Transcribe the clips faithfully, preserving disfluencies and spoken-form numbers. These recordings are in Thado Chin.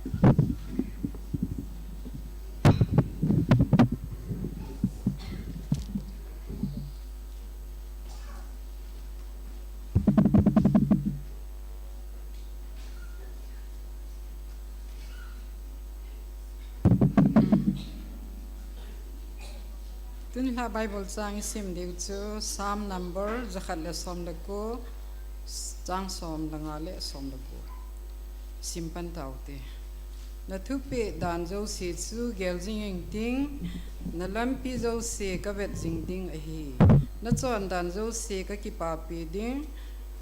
Tuni lha Bible chang i sim diu chu Psalm number jakhat le som le ko, chang som le nga le som le ko. Sim pan tau te. Na thupeh dan jouse chu gel jing ing ting, na lampi jouse ka vet jing ding ahi. Na chon dan jouse ka kipapi ding,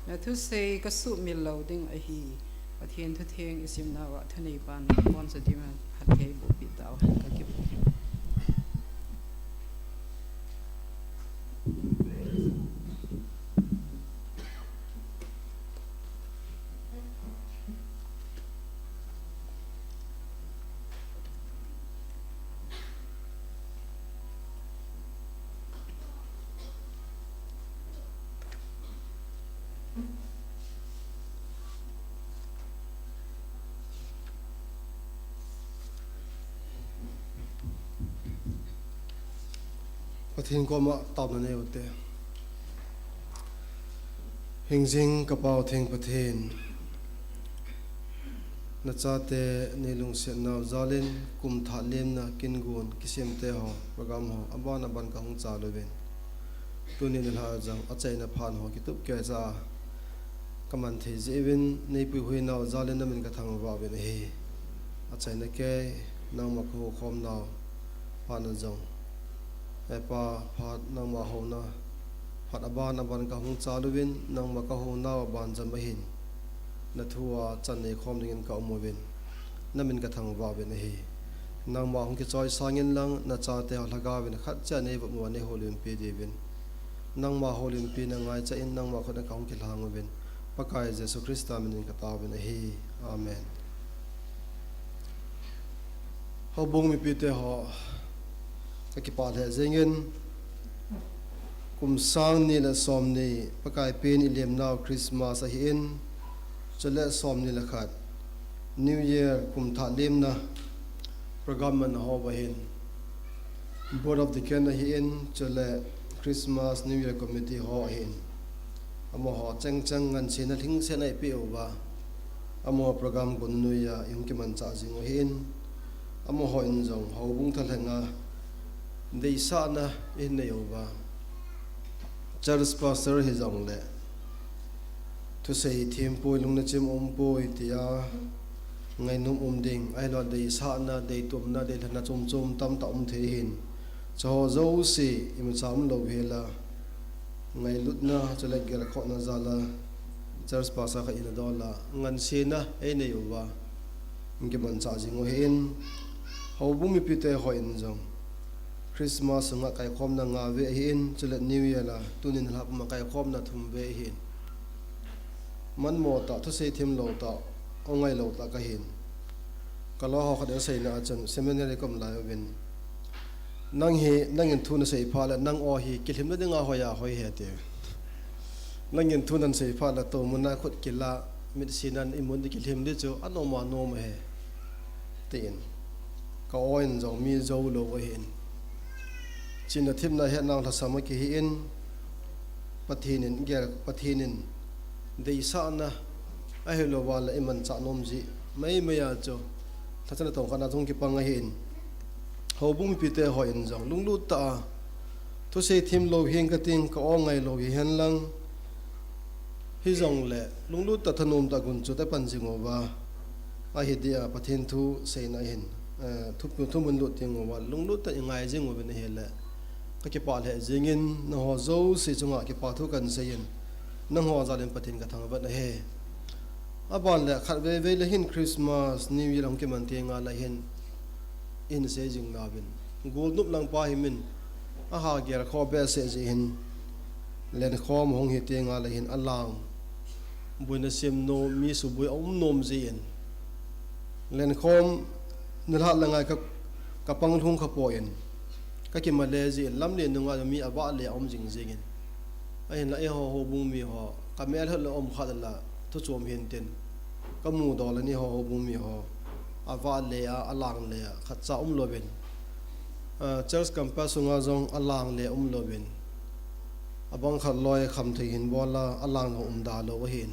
na thusei ka sumil lo ding ahi. Pathen thutheng i simna uva thunei pan pon sa ding a phatthei boh pi tau hen ka kibol. Pathen koma taona nei u te. Hingjing ka Pau Theng Pathen, na chate nei lungsetnau jal in kum thah lemna kin gon kisem te ho, program ho, aban aban ka hung chal uvin. Tuni nilhah jong achaina phat ho kitup kei cha a ka man thei jeh uvin, nei puihuinau jal in na min ka thangvah uvin ahi. Achaina kei, nangma ka houkhomnau phat na jong, he Pa, phat nangma houna phat aban aban ka hung chal uvin, nangma ka hounau aban jam ahin, na thu a chan nei khom dingin ka um uvin, na min ka thangvah uvin ahi. Nangma hung kichoisang in lang, na chate ho lhagao vin khat cha nei vop uva nei houlimpi diuvin, nangma houlimpi na ngaicha in, nangma khut a ka hung kilhang uvin, Pakai Jesu Christa min in ka tao uvin ahi. Amen. Houbung mipite ho, ka kipah lheh jeng in, kum sang ni le som ni Pakai pen i lemnau Christmas ahin, chule som ni le khat New Year kum thah lemna program man ho ahin, Board of Deacon ahin, chule Christmas New Year Committee ho ahin, amaho cheng cheng ngansena lhingsetna i peh uva, amaho program gon noiya i hung kimanchah jing u ahin, amaho in jong houbung thalhenga deisahna i nei uva, church pastor hijongle thusei thempoi, lung nachim umpoi tia ngainom um ding, ahilou deisahna, deitomna, deilhenna chom chom tamtah um thei ahin, chuho jouse imacha umlou hela, ngailutna chule gelkhohna jal a church pastor khat in adol a ngansena ei nei uva, i kimanchah jing u ahin, houbung mipite ho in jong Christmas sunga kaikhomna nga ve ahin, chule New Year a tuni nilhah puma kaikhomna thum ve ahin. Manmo tah, thusei themlou tah, angailou tah kahin. Ka loi ho khat in aseina a chun seminary ka um lai uvin, nang hi, nangin thu nasei phat le nang o hi kilhim nadinga hoi a hoi ahi ati. Nangin thu nasei phat le tomun a khut kila, mitsi nan imun di kilhim di chu anom anom ahi, tin. Ka o in jong mi joulou ahin, chihna themna hetnau lhasam akihin, Pathen in gel, Pathen in deisahna ahilouva le imanchah nom jeh meimei a chu lhachana tongkhat na hung kipang ahin, houbung mipite ho in jong lunglut tah a, thusei themlou hing kating, ka o ngailou hihen lang, hijongle lunglut tah, thanom tah gunchu tah pan jing uva, ahi dia Pathen thu seina hin, eh, thu, thumun lut ding uva lunglut tah i ngai jing uvin ahile, ka kipah lheh jeng in, nangho jouse chunga kipa thu kan sei in, nangho jal in Pathen ka thangvah in ahi. Aban le khatvei vei le hin Christmas, New Year hung kiman tengle hin, in sei jing nauvin, golnop lang pa himin, aha gelkhoh behseh jeh hin, lenkhom hung hi tengle hin alang, boina sem nom, mi suboi aum nom jeh in, lenkhom nilhah le ngai ka, ka panglhung khapoi, ka kimale jeh in lam le nunga mi avah le aum jing jeng in, ahinla eiho houbung miho ka melhot le um khat la thu chom hintin, ka mudol le eiho houbung miho Avah le a, alang le a, khatcha umlouvin. Ah, church campus sunga jong alang le umlouvin. Abang khat loi khamthei hin bol a, alang jong umda lou ahin.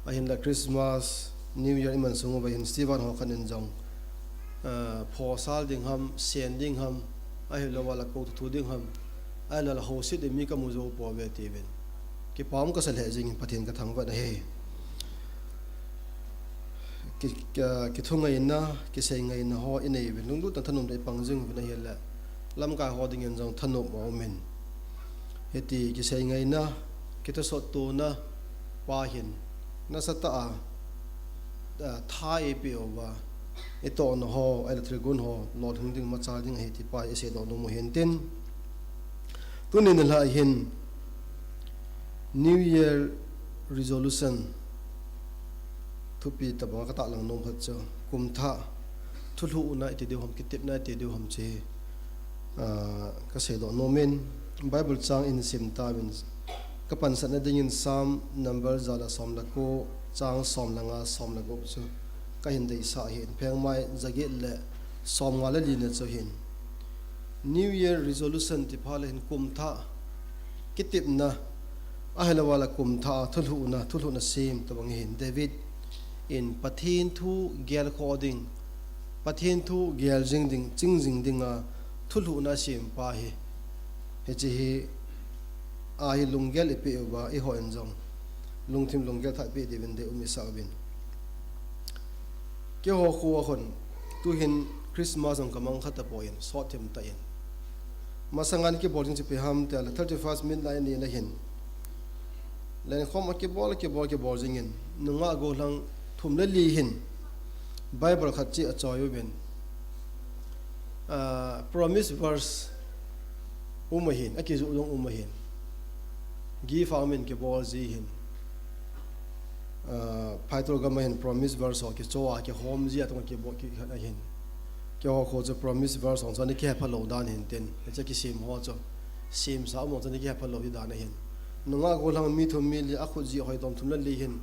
Ahinla Christmas, New Year iman sung uva hin Stephen ho khat in jong, ah, phosal ding ham, sen ding ham, ahilouva la kou thu ding ham, ahilou la houset ding mi kamu jou pouve atiuvin. Kipa um kasa lheh jingin Pathen kathangvah in ahi. Ki, ki, kithungaina, kiseingaina ho inei uvin, lunglut tah thanom tah ipang jing uvin ahile, lamkai ho dingin jong thanom aumin. Hiti kiseingaina, kithusottona pa hin, nasatah a, ah, tha eipeh uva, itohna ho, ahilou thilgon ho, lolhing ding machal ding ahi ti pa iseidoh nom u hintin. Tuni nilhah hin, New Year resolution thupi tobang a katahlang nom khat chu, kumthah thulhuhna iti diu ham, kitepna iti diu ham chu, ah, kaseidoh nomin, Bible chang ihin sim tauvin, kapansatna dingin Psalm number ja le som le ko, chang som le nga, som le gup chu kahin deisah ahin, phengmai jaget le somnga le lina chu ahin. New Year resolution ti phat le hin kumthah kitepna, ahilouva la kumthah thulhuhna, thulhuhna sem tobang ahin. David in Pathen thu gelkhoh ding, Pathen thu geljing ding, chingjing dinga thulhuhna asem pa ahi. Hiche hi, ahi lunggel ipeh uva, eihon jong lungthim lunggel thah peh diuvin deium isah uvin. Keiho khoa hin, tuhin Christmas jong kamang kha tapon, sot thim tah in. Masanga kibol jing chu ipi ham itile thirty-first midnight ni le hin, lenkhom akibol, akibol, akibol jingin, nungah gollhang thum le li hin Bible khat chu achoi uvin, ah, promise verse um ahin, akijoh jong um ahin. Gift a um in kibol ji ahin. Ah, phaitol gam a hin promise verse ho kichoh a, kihom ji a, atong kibol kikhat ahin. Keiho kho chu promise verse ho chu ana kihepha lou dan hintin, hiche kisem ho chu, semsa um ho chu ana kihepha lou hi dan ahin. Nungah gollhang mi thum mi li, akhut jih hoi dom thum le li hin,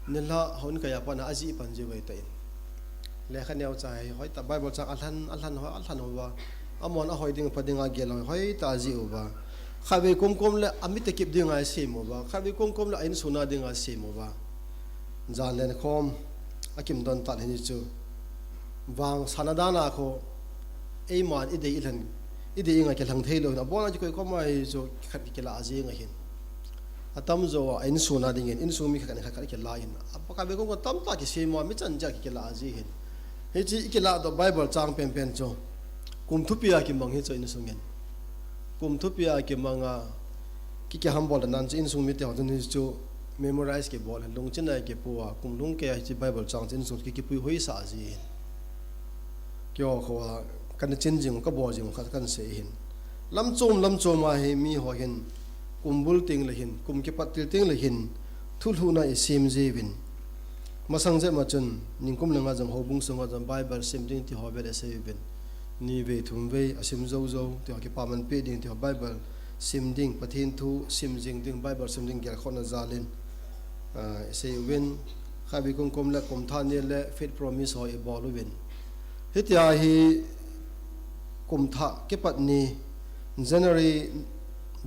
nilhah houin kaiya pat a ajih pan jiu ahitan. Lekha neocha hi hoitah, Bible chang alhan, alhan ho, alhan uva, amahon ahoi ding, apha dinga agel ho, hoitah ajih uva. Khatvei komkom le amit akip dinga asem uva, khatvei komkom le a-insung a dinga asem uva. Jan lenkhom akim don tah le hiche chu, vangsetna dan a kho, eiman idei ilhen, idei inga kilhang thei lou hin, abon a kikoi koma hiche chu khat kikilah jing ahin. Atamjo a-insung a dingin, insung mi khat khat, khat khat kilah in, apa khatvei komkom tamtah kisem a, mi chan ja kikilah ji ahin. Hiche ikilah doh Bible chang penpen chu kum thupi a kimang hi chu insung in. Kum thupi a kimang a, ki, kihambol nan chu insung mite ho chun hiche chu memorize kibol in, lungchin a kipu a, kum lhung kei a hiche Bible chang chu insung ki, kipuihoi sah ji ahin. Keiho khoa kana chin jing, kabol jing khat kahin sei ahin. Lam chom, lam chom a hi miho hin, kum bul teng le hin, kum kipat til teng le hin, thulhuhna isem jiuvin. Masang jep ma chun, ningkum langa jong houbung sunga jong Bible sim ding ti ho vel isei uvin. Nivei thumvei asim jou jou, ti ho kipaman peh ding, ti ho Bible sim ding, Pathen thu sim jing ding, Bible sim ding gelkhohna jal in, ah, isei uvin. Khatvei komkom le kumthah ni le faith promise ho ibol uvin. Hitia hi kumthah kipat ni, January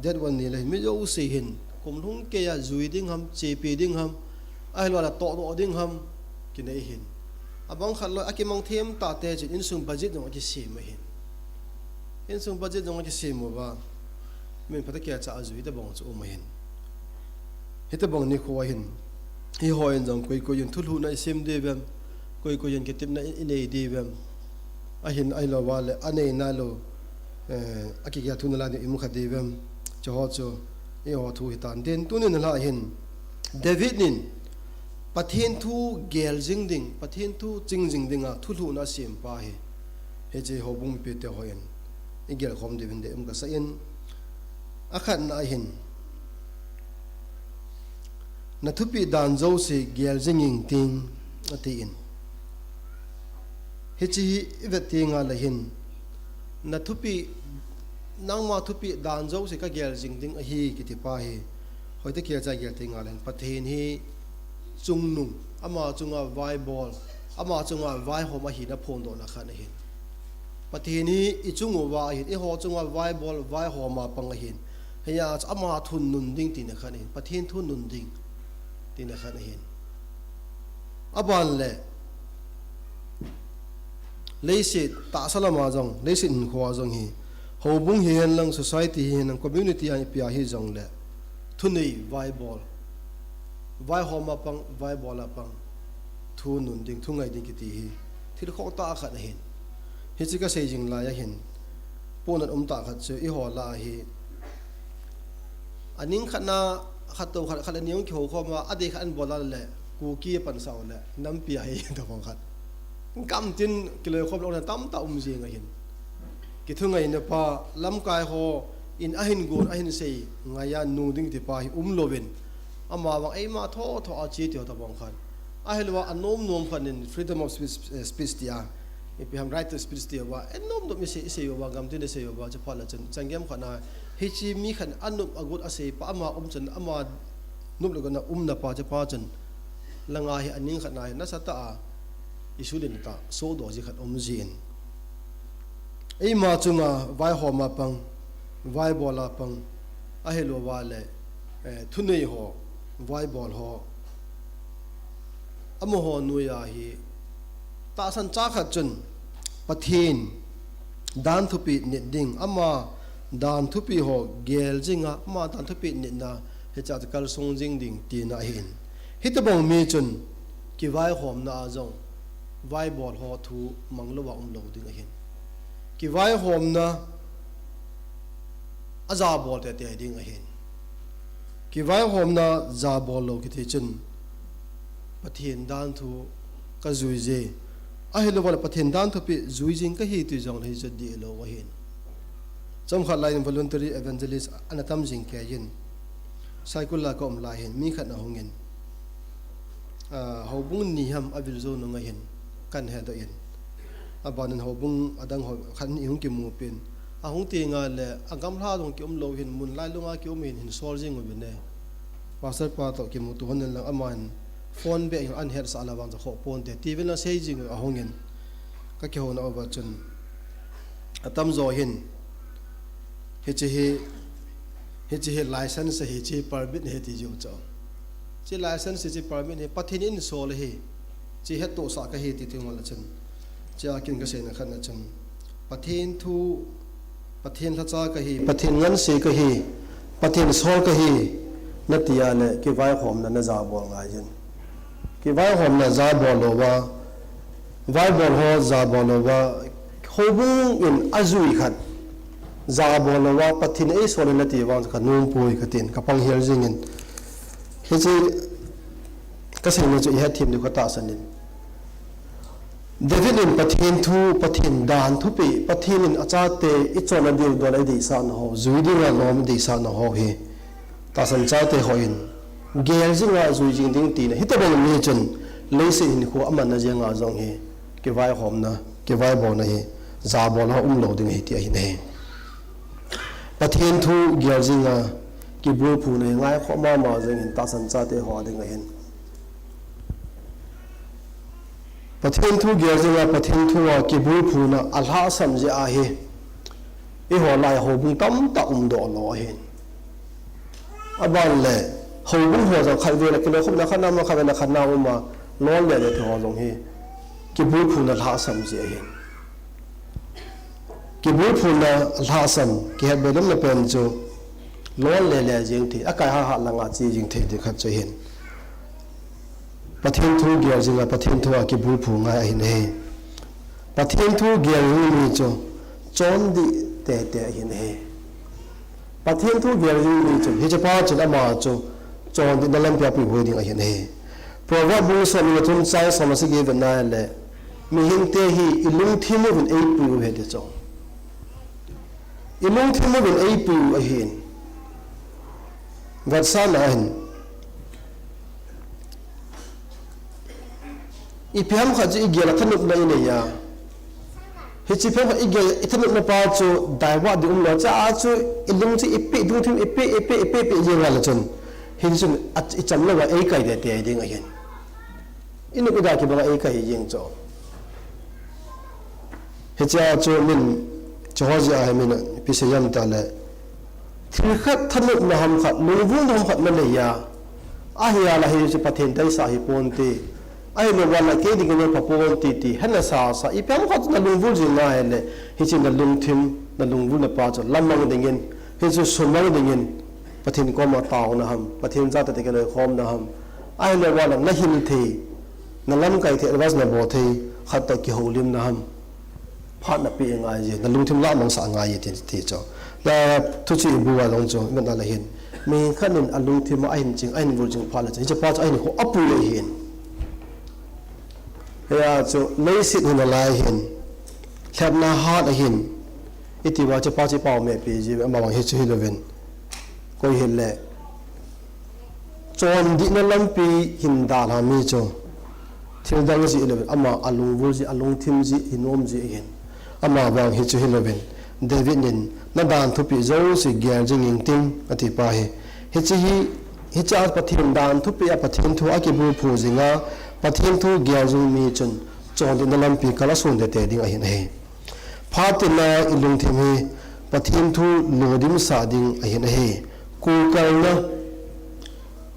date one ni le hin, mi jouse hin, kum lhung kei a jui ding ham, chepi ding ham, ahilou le tohdoh ding ham, kinei ahin. Abang khat loi, akimang them tah te chun, insung budget jong akisem ahin. Insung budget jong akisem uva, min phatah a kicha ajui tobang chu um ahin. Hitobang nikho a hin, eihon jong koi koi in thulhuhna isem diu vem, koi koi in kitepna i, inei diu vem, ahin ahilou va le, anei nailou, eh, akigel thuna lai ding imu kha diu vem, chuho chu eiho thu hitan tin, tuni nilhah hin, David in, Pathen thu gel jing ding, Pathen thu ching jing dinga thulhuhna asem pa ahi. Hiche houbung mipite hon igel khom diuvin deium kasah in, akhatna ahin, na thupeh dan jouse gel jing inge, atin. Hiche hi ivet teng le hin, na thupeh, nangma thupeh dan jouse kagel jing ding ahi kiti pa hi, hoitah a kicha gel teng le hin, Pathen hi chungnung, ama chunga vaibol, Ama chunga vaihom ahina phondohna khat ahin. Pathen hi i chung uva ahin, eiho chunga vaibol, vaihom a pang ahin. Hijeh chun ama thu nun ding tina khat ahin. Pathen thu nun ding tina khat ahin. Aban le, leiset tahsa lama jong, leiset hinkhoa jong hi, houbung hihen lang, society hihen lang, community a ipi a hijongle, thunei vaibol, vaihom a pang, vaibol a pang, thu nun ding, thu ngai ding kiti hi thil khoh tah khat ahin. Hiche kasei jing lai ahin, pohnat um tah khat chu eiho lah a hi, aning khat na, khat to khat, khat le ni hung kihou khom a, adei khat ahin bol a le, Kuki apansah u le, nampi a hi tabang khat, gamtin kiloikhom louna tamtah um jing ahin. Kithungaina pa, lamkai hon ahin gon, ahin sei ngai a nu ding ti pa hi umlouvin, amavang eima thotho a che tiu tabang khat. Ahilouva anom nom khat in freedom of speech, eh, speech tia, ipi ham, right to speech tiuva, anom nom isei, isei uva, gamtin isei uva, chuphat le chun, changem khat na, hiche mi khat in anop agot asei pa, ama um chun, ama nop le got na umna pa, chupa chun, langa hi aning khat na hi nasatah a, isulin tah, sohdoh ji khat um jin. Eima chunga vaihom a pang, vaibol a pang, ahilouva le, eh, thunei ho, vaibol ho, amaho noiya hi, tahsan cha khat chun, Pathen dan thupeh nit ding, ama dan thupeh ho gel jinga, ama dan thupeh nitna, hichea chu kalsong jing ding tina ahin. Hitobang mi chun, kivaihomna a jong, vaibol ho thu manglouva umlou ding ahin. Kivaihomna ajabol teitei ding ahin. Kivaihomna jabol lou kiti chun, Pathen dan thu kajui je, ahilouva le Pathen dan thupeh jui jing kahi ti jong le hichu dihlou ahin. Chomkhat lai in voluntary evangelist ana tam jing kei in, Saikul a kaum lai hin mi khat ahungin, ah, houbung ni ham avil jou nung ahin, kahin hedoh in. Abanin houbung adang ho khat ni hung kimupin, ahung tengle agamla jong kiumlou hin, mun lailunga kium hin, hin sol jing uvin e. Pastor pa toh kimuto hon in lang, aman phone beh in ahin hetsah le vang chu khoh ponte, tivin asei jing u ahungin, kakihouna uva chun, atamjo hin, hiche hi, hiche hi license ahi, hiche hi permit ahi ti jiu chu, hiche license, hiche permit hi Pathen in einsol ahi, hiche hettohsah kahi ti ti ngol a chun, hichea kin kaseina khat na chun, Pathen thu, Pathen lhacha kahi, Pathen ngansi kahi, Pathen sol kahi, nati a le kivaihomna najabol ngai jin. Kivaihomna jabol louva, vaibol ho jabol louva, houbung in ajui khat jabol louva, Pathen eisol in nati vang chu kanompoi katin, kapang hel jingin. Hiche kaseina chu ihet them diu katahsan in. David in Pathen thu, Pathen dan thupeh, Pathen in achate ichonna diu dol a ideisahna ho, jui dinga lom ideisahna ho hi, tahsan chate hon gel jinga jui jing ding tina, hitobang mi chun leiset hinkho amanna jenga jong hi, kivaihomna, kivaibolna hi jabol a umlou ding ahi ti ahin ahi. Pathen thu gel jinga kibulphuna hi ngaikhoh mama jengin tahsan chate ho ding ahin. Pathen thu gel jinga Pathen thua kibulphuna alhahsam jeh ahi, eiho lai houbung tamtah umdoh lou ahin. Aban le, houbung ho jong khatvei le kiloikhomna khat na um a, khatvei le khat na um a, lol le le ti ho jong hi, kibulphuna lhahsam jeh ahin. Kibulphuna lhahsam, kihetbe lomna pen chu, lol le le jeng thei, akai hahhat langa che jeng thei ding khat chu ahin. Pathen thu gel jinga Pathen thua kibulphu ngai ahin ahi. Pathen thu gel jing mi chu, chondih teitei ahin ahi. Pathen thu gel jing mi chun, hichepa chun ama chu chondihna lampia puihoi ding ahin ahi. Proverb bung som le thum chang som le sagi vena le, mihingte hi ilungthim uvin eipui u ahi ti chu. Ilungthim uvin eipui u ahin. Vetsahna ahin. Ipi ham khat chu igel a thanopna inei a, hiche phat khat igel a ithanopna pa chu divert ding umlou, chua chu ilung chu ipeh, lungthim ipeh, ipeh, ipeh, ipeh jeng a le chun, hichun ichan louva eikai teitei ding ahin. Inu ida kibanga ei kahi jeng chu. Hichea chu min, chu ho jeh a hi min, ipi sei ham tile. Thil khat thanopna ham khat, lungvulna ham khat nanei a. Ahia la hichu Pathen deisah hi ponte. Ahilou vale kei dingin pha ponte ti, hena sasa, ipi ham khat na lungvul jing ngai le, hichu na lungthim, na lungvulna pa chu lamang dingin, hichu sumang dingin, Pathen koma taona ham, Pathen jahcha te kiloikhomna ham. Ahilou vale na hil thei, na lamkai thei, advice na bol thei, khat toh kihoulimna ham. Phat na pe ngai je, na lungthim la mangsah ngai je ti, ti chu. Na thu chu ibu a jong chu, iman a la hin. Mi khat in alungthim a ahin ching, ahin vul ching phat le chu. Hiche pa chu ahin kho apui le hin. Hia chu, leiset hin alai hin. Lhepna hat ahin. Iti va chu pa chu pao me pi ji, ama vang hichu hilouvin. Koi hile. Chondihna lampi hin dalha mi chu. Thil dang jeh lou, ama alungvul jeh, alungthim jeh, hinom jeh hin. Ama vang hichu hilouvin. David in, na dan thupeh jouse gel jing inge tin, ati pa hi. Hiche hi, hiche a Pathen dan thupeh a Pathen thu akibulphu jinga, Pathen thu gel jing mi chun, chondihna lampi kal asun tete ding ahin ahi. Phat in a ilungthim hi Pathen thu lungdimsah ding ahin ahi. Kukalna,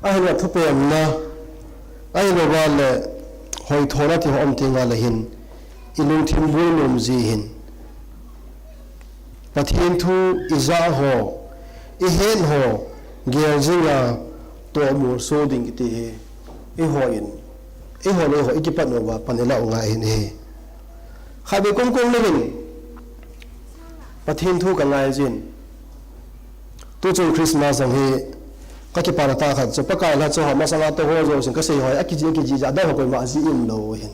ahilou thupemna, ahilou vale hoithona ti ho um teng le hin, ilungthim boi nom ji hin. Pathen thu ija ho, ihet ho, gel jinga, tohmolso ding kiti hi. Eiho in, eiho le eiho ikipat uva pan ilah u ngai ahin ahi. Khatvei komkom le hin, Pathen thu kangai jin. Tuchung Christmas jong hi, kakipana tah khat chu, Pakai lhacha ho, masanga toh ho jousen kasei ho, akiji, akiji, ja, adang ho koima ajih umlou hin.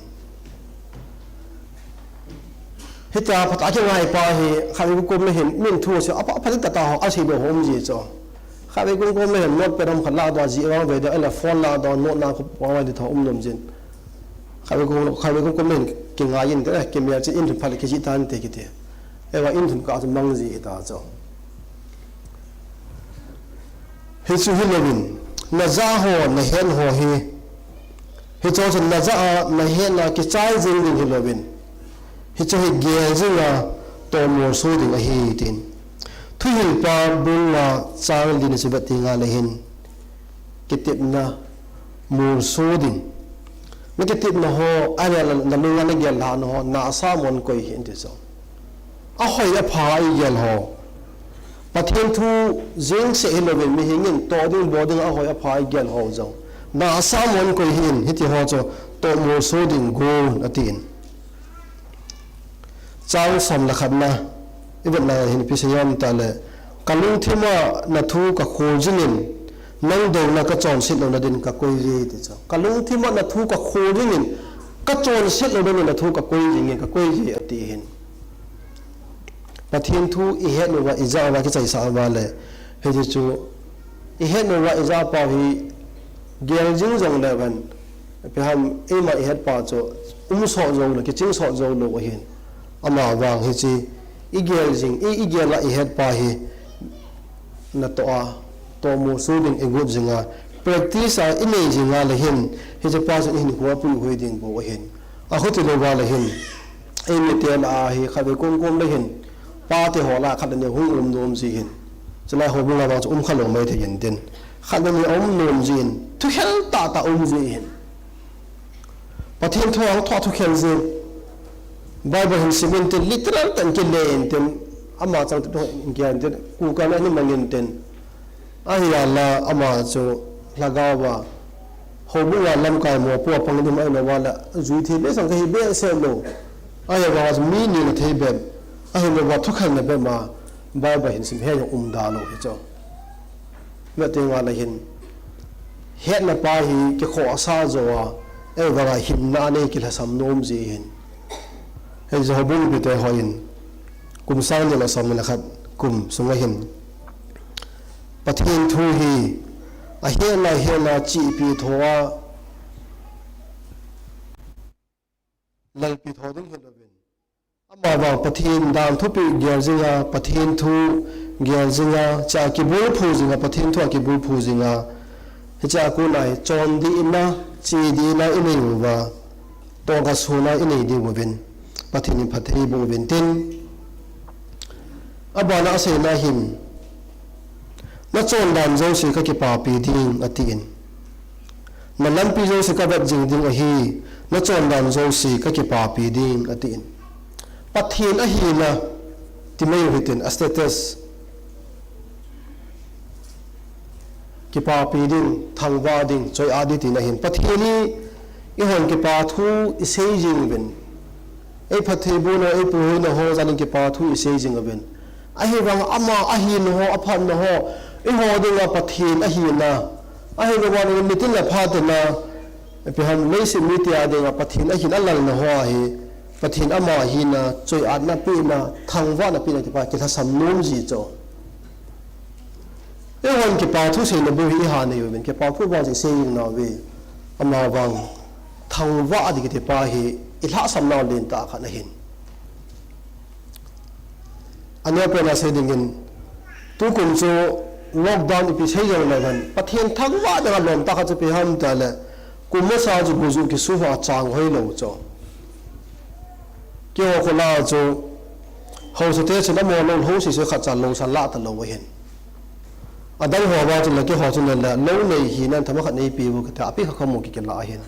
Hitia phat a kingai pa hi, khatvei komkom le hin, min thu chu, apha, apha tah tah ho, asei lou ho um ji chu. Khatvei komkom le hin, notepad ham khat la doh, ajih vang ve doh, ahile phone la doh, note na khu vang ve doh, um nom jin. Khatvei komkom, khatvei komkom le hin, kingai inte, kimel chu in thum phat le kijih tante kiti. Eiva in thum kah chu mang ji hita chu. Hichu hilouvin, na ja ho, na het ho hi. Hichu chun na ja a, na het na kichai jing ding hilouvin. Hichu hi gel jinga, tohmolso ding ahi tin. Thuhilpa bung nga chang li na chu vet teng le hin. Kitepna, molso ding. Na kitepna ho, ahile na, na lunga na gel lhahna ho, na asamon koi hi ati chu. Ahoi apha igel ho. Pathen thu jeng seh hilouvin mihem in toh ding bol ding ahoi apha igel ho jong. Na asamon koi hin hiti ho chu tohmolso ding gon atin. Chang som le khatna, ivetna hin ipi sei ham tile, ka lungthim a na thu kakhol jingin, nang douna kachonset louna din kakoi e ti chu. Ka lungthim a na thu kakhol jingin, kachonset louna din na thu kakoi jinge, kakoi e ati hin. Pathen thu ihet uva, ija uva, kichaisah uva le, hiche chu ihet uva, ija pau hi gel jing jongle vang, ipi ham, eima ihet pa chu umsoh jou lou, kichingsoh jou lou ahin. Ama vang hiche igel jing, i, igel a ihet pa hi natoh a, tohmolso ding igot jinga, practice a inei jinga le hin, hiche pa chu ihinkho a puihoi ding bou ahin. Achuti louva le hin, eimite lah a hi khatvei komkom le hin, pate ho lah a khat le ni hung um nom ji hin. Chulai houbung a vang chu um khalou mai thei intin. Khat le ni aum nom jin, thukhel tahtah um ji hin. Pathen thu a hung thoh thukhel jin. Bible hin sim intin, literal tah in kile intin, ama chang tah in kile intin, kukalna in mang intin. Ahia la ama chu lhagao va, houbung a lamkai mopo a pang ding ahi louva le, jui thei behseh kahi behseh lou. Ahivanga chu mi nina thei bep, ahi louva thukhelna bep ma, Bible hin sim he jong um da lou hi chu. Vet teng le hin, hetna pa hi kikhohsah jou a, ahivanga hinna anei kilhasam nom ji hin. Hiche houbung mipite hon, kum sang ni le som ni le khat kum sunga hin, Pathen thu hi, ahetna, hetna, chihpi tho a, lalpi tho ding hilouvin. Amavang Pathen dan thupeh gel jinga, Pathen thu gel jinga, cha kibulphu jinga, Pathen thu a kibulphu jinga. Hiche a kona hi chondihna, Che dina inei uva, toga suna inei diuvin, Pathen in phatthei boh uvin tin. Abana aseina hin, nachondan jouse kakipapi ding atin. Nalampi jouse kavet jing ding ahi, nachondan jouse kakipapi ding atin. Pathen ahina, ti mai u hitin, a status. Kipapi ding, thangvah ding, choi-at ding tina hin. Pathen hi, eihon kipa thu isei jing uvin. Ei phatthei bohna, ei puihoina ho, jal in kipa thu isei jing uvin. Ahivang ama, ahina ho, aphatna ho, eiho dinga Pathen ahina. Ahivang in nitin le phatin a, ipi ham leiset mite a dinga Pathen ahina alalna ho ahi. Pathen ama ahina, choi-atna pehna, thangvahna pehna kipa, kilhasam nom ji chu. Eihon kipa thu seina bou hi iha nei uvin, kipa thu vang chu isei jing nauve. Ama vang, thangvah ding kiti pa hi, ilhahsam nau lentah khat ahin. Aneo pen a sei dingin, tukum chu lockdown ipi sei jong le hen, Pathen thangvah dinga lom tah khat chu ipi ham tile, kum masa chu gujuh kisu ho a chang hoilou chu. Keiho khola chu, haosa te chun amaho lou lhou sese khat cha lou sa lah talou ahin. Adang ho vang chun le keiho chun le lou nei hina themkhat neipe u kiti a, api kha kham u kikilah ahin.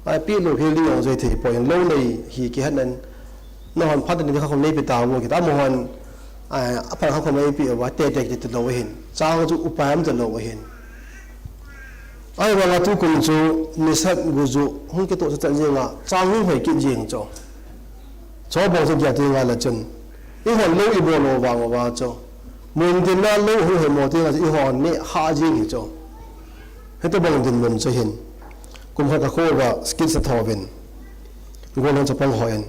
Api lou hi li jong jui thei poi, lou nei hi kihetna in, nahon phat in kha kham neipe tauve kiti a, amahon, a, aphat kha kham neipe uva, tete kiti talou ahin. Chang chu upa um talou ahin. Ahivanga tukum chu nisa gujuh hung kitoh chat chat jing a, chang hung hoi kit jing chu. Chubang chu ipi ham ti ngai le chun, eihon lou ibol lou vang uva chu, mun tin a lou hung hoi mo ti ngai chu, eihon neh hah jing hi chu. Hitobang dinmun chu hin, kum khat kakho uva skit sa tho uvin, golhang chapang hon,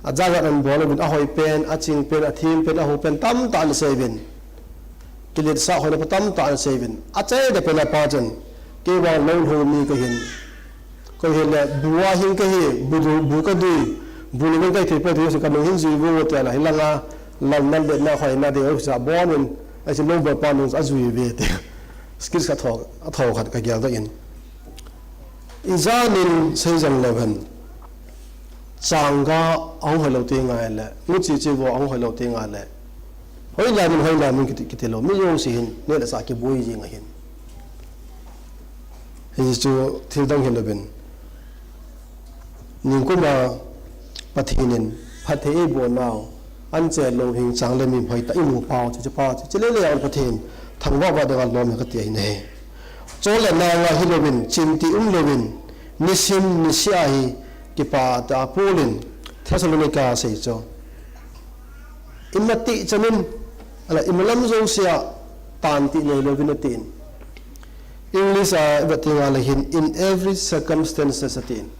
ajat jat ana bol uvin, ahoi pen, aching pen, athem pen, ahu pen, tamtah ana sei uvin. Kiletsah hoina pa tamtah ana sei uvin. Achaina pen a pa chun, kei vang lou lhou mi kahin. Koi hile, bu a hing kahi, bu du, bu kadui, bu lou in kahi thei poi ti, kanung hin jui vo ti ala, hilanga, lamna letna hoina ding, oi, sa bon in, ahi lou bol pa nung ajui uve ti. Skit khat tho, atho khat kagel doh in. Ijat in sei jong leu hen. Changa ahung hoi lou ti ngai le, muchi chi vo ahung hoi lou ti ngai le. Hoilai mun, hoilai mun kiti, kiti lou, mi jouse hin, neh le chah kiboi jing ahin. Hichu thil dang hilouvin. Ningkum a Pathen in phatthei eiboh nau, anche lou hing chang le mi hoitah imu pau chu, chu pa chu, chule le a Pathen thangvah vah dinga lom e kati ahi ne. Chol le nang a hilouvin, chinti umlouvin, nisim niseh a hi kipah tah a Paul in Thessalonica a asei chu. Imatih chan in, ala imalam jouse a tantih neilouvin atin. English a ivet teng le hin, in every circumstances atin.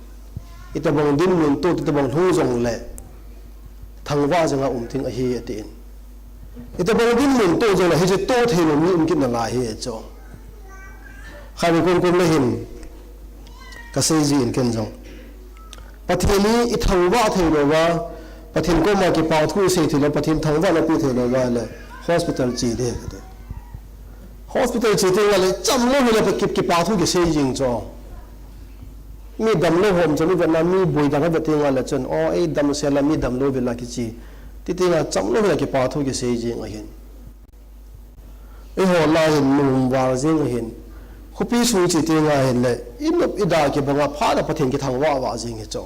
Itobang dinmun toh, itobang lhung jong le, thangvah jing a um ding ahi atin. Itobang dinmun toh jong le, hiche toh theilou mi um kit nalai ahi chu. Khatvei kum kum le hin, kasei jin ken jong. Pathen hi ithangvah theilouva, Pathen koma kipathu isei theilou, Pathen thangvahna pe theilouva le, hospital che ding kati. Hospital che teng le, chamlou hile pa kip, kipathu kisei jing chu. Mi damlou hom chun ivet na, mi boi dang ivet teng le chun, o, ei damsel a mi damlou vela kiche. Ti teng le, chamlou hile kipathu kisei jing ahin. Eiho lah hin nung val jing ahin. Khopi sung che teng le hin le, inop ida kibang a phat a Pathen kithangvah vah jing hi chu.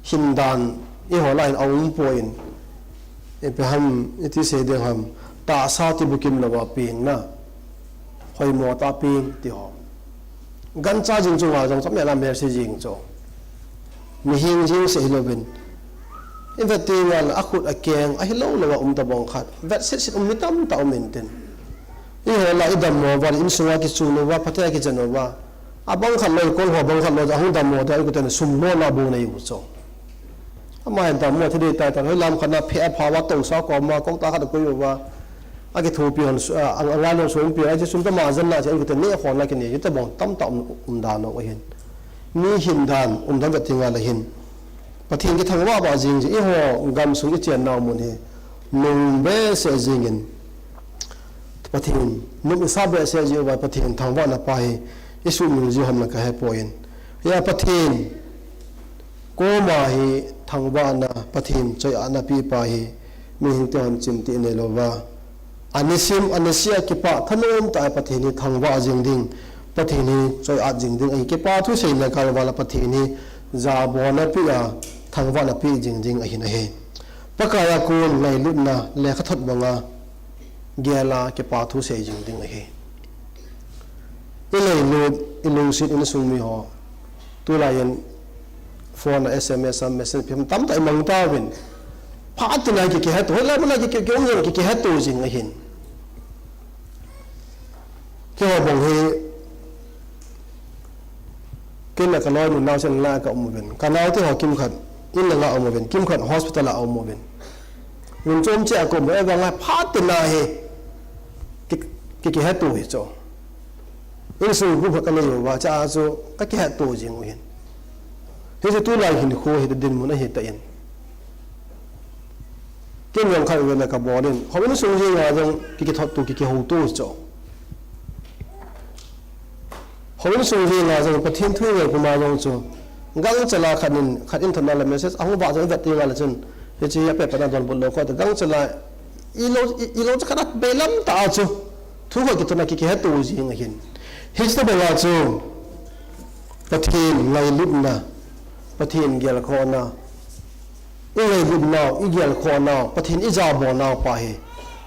Hindan, eiho lah hin aum poi. Ipi ham, iti sei ding ham, tahsa ti bukim louva peng na. Hoimo tah a peng ti ho. Gancha jing chunga jong chu mel a mel se jing chu. Mihem jing seh hilouvin. Ivet teng le akhut akeng, ahilou louva um tabang khat. Vet set set um mi tamtah um intin. Eiho lah idammo uva, insunga kichun uva, phatea kichan uva. Abang khat loi, kol ho bang khat loi, ahung dammo uva, ikuten sum lona bu nei u chu. Ama hin dammo thei dei tai tai, hoilam khat na phe apha uva, tosa koma, kok tah khat akoi uva. Akithopi hon, a, a, angai lon sum pi, ahi sum tama jan na, che ikuten neh hon la kine, hitabang tamtah um, um dan u ahin. Mi hindan, umdan vet teng le hin. Pathen kithangvah vah jing jeh, eiho gamsung ichen nau mun hi. Nung behseh jing in. Pathen, nung isah behseh jeh uva Pathen thangvahna pa hi. Isuhmil ji ham la kahe poi. Hia Pathen koma hi thangvahna, Pathen choiatna pipa hi mihing te hon chimti neilouva, anisim, anisia kipah thanom tah a Pathen hi thangvah jing ding, Pathen hi choiat jing ding ahi. Kipathu seina kalval a Pathen hi jabona pia, thangvahna pi jing ding ahin ahi. Pakai a kon ngailutna lekhathot banga gela kipathu sei jing ding ahi. Ingailut, ilungset, insung mi ho. Tulai in phone a, S M S a, message pia tamtah imang tauvin. Phat tina ki, kiheto, hoilai muna ki, ki, ki, um jong ki, kiheto jing ahin. Keiho bang hi, ken la kaloi nu naosen la kaum uvin. Kanaote ho kimkhat in langa um uvin, kimkhat hospital a um uvin. Mun chom cheh a kaum uva, evang a phat tina hi ki, ki, kiheto hi chu. Insung group khat kanei uva, chua chu kakiheto jing u ahin. Hichu tulai hinkho hi dinmun ahi tan. Ken jong khatvei le kabol in, hou insung jenga jong ki, kithotto, ki, kihouto chu. Hou insung jenga jong Pathen thu ingai puma jong chu, gangchela khat in, khat in thotna le message ahung vah jong ivet tengle chun, hiche hi apeh patna donbut lou khat, gangchela ilou, i, ilou chu khat a beilam tah a chu thu khat kithotna ki, kiheto jing ahin. Hiche tobanga chu Pathen ngailutna, Pathen gelkhohna, ingailutnau, igelkhohnau, Pathen ijabolnau pa hi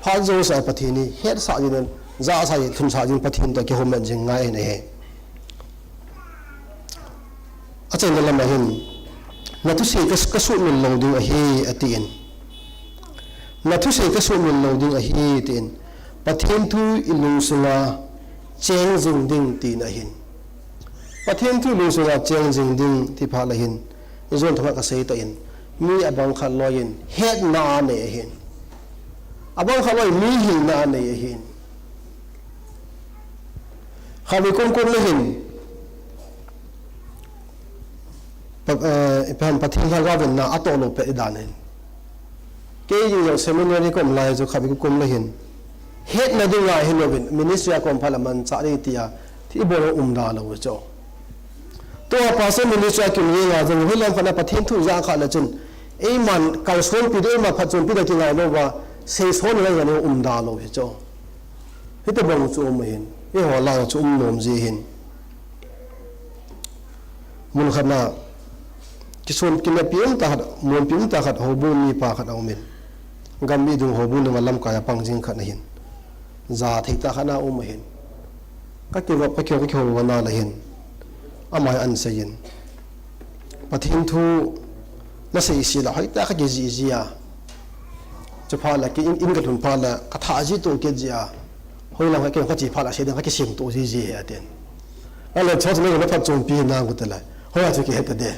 phat jousea Pathen hi hetsah jingin, jasah jingin, lhunsah jingin Pathen toh kihoumat jing ngai ahi. Achaina lama hin, nathusei ka, kasuhmil lou ding ahi, atin. Nathusei kasuhmil lou ding ahi, tin. Pathen thu ilungsunga cheng jing ding tina ahin. Pathen thu ilungsunga cheng jing ding ti phat le hin, ijon thokhat kasei tan, mi abang khat loiyin hetna anei ahin. Abang khat loiyin mihilna anei ahin. Khatvei komkom le hin, Pa, eh, ipi ham, Pathen lhagao venna atoh lou pet idan ahin. Kei jong seminary kaum lai chu khatvei komkom le hin, hetna dinga hilouvin ministry a kaum phat le manchah ding tia, thi ibol umda lou chu. Tua pastor ministry a kium jenga jong hoilam khat a Pathen thu ijah kha le chun, eiman kalsonpi ding, eiman phatchompi ding kingai louva, seison le ngai umda lou hi chu. Hitobang chu um ahin, eiho lah a chu um nom ji ahin. Mun khat na, kisun kinapi um tah khat, munpi um tah khat, houbung mipa khat aumin. Gam mi dung houbung dunga lamkai a pang jing khat ahin. Jathei tah khat na um ahin. Kakivop, kakihou, kakihou vana le hin, ama hin aseiyin, Pathen thu nasei sel a hoitah a kakijih jia. Chuphat le, kei in, in kalhun phat le, kathah ji toh kit jia. Hoilam kha kei kache phat le, sei ding kakisem toh ji ji ahi atin. Ale, church le, na phatchompi na kut le. Hoiya chu kihet ta de.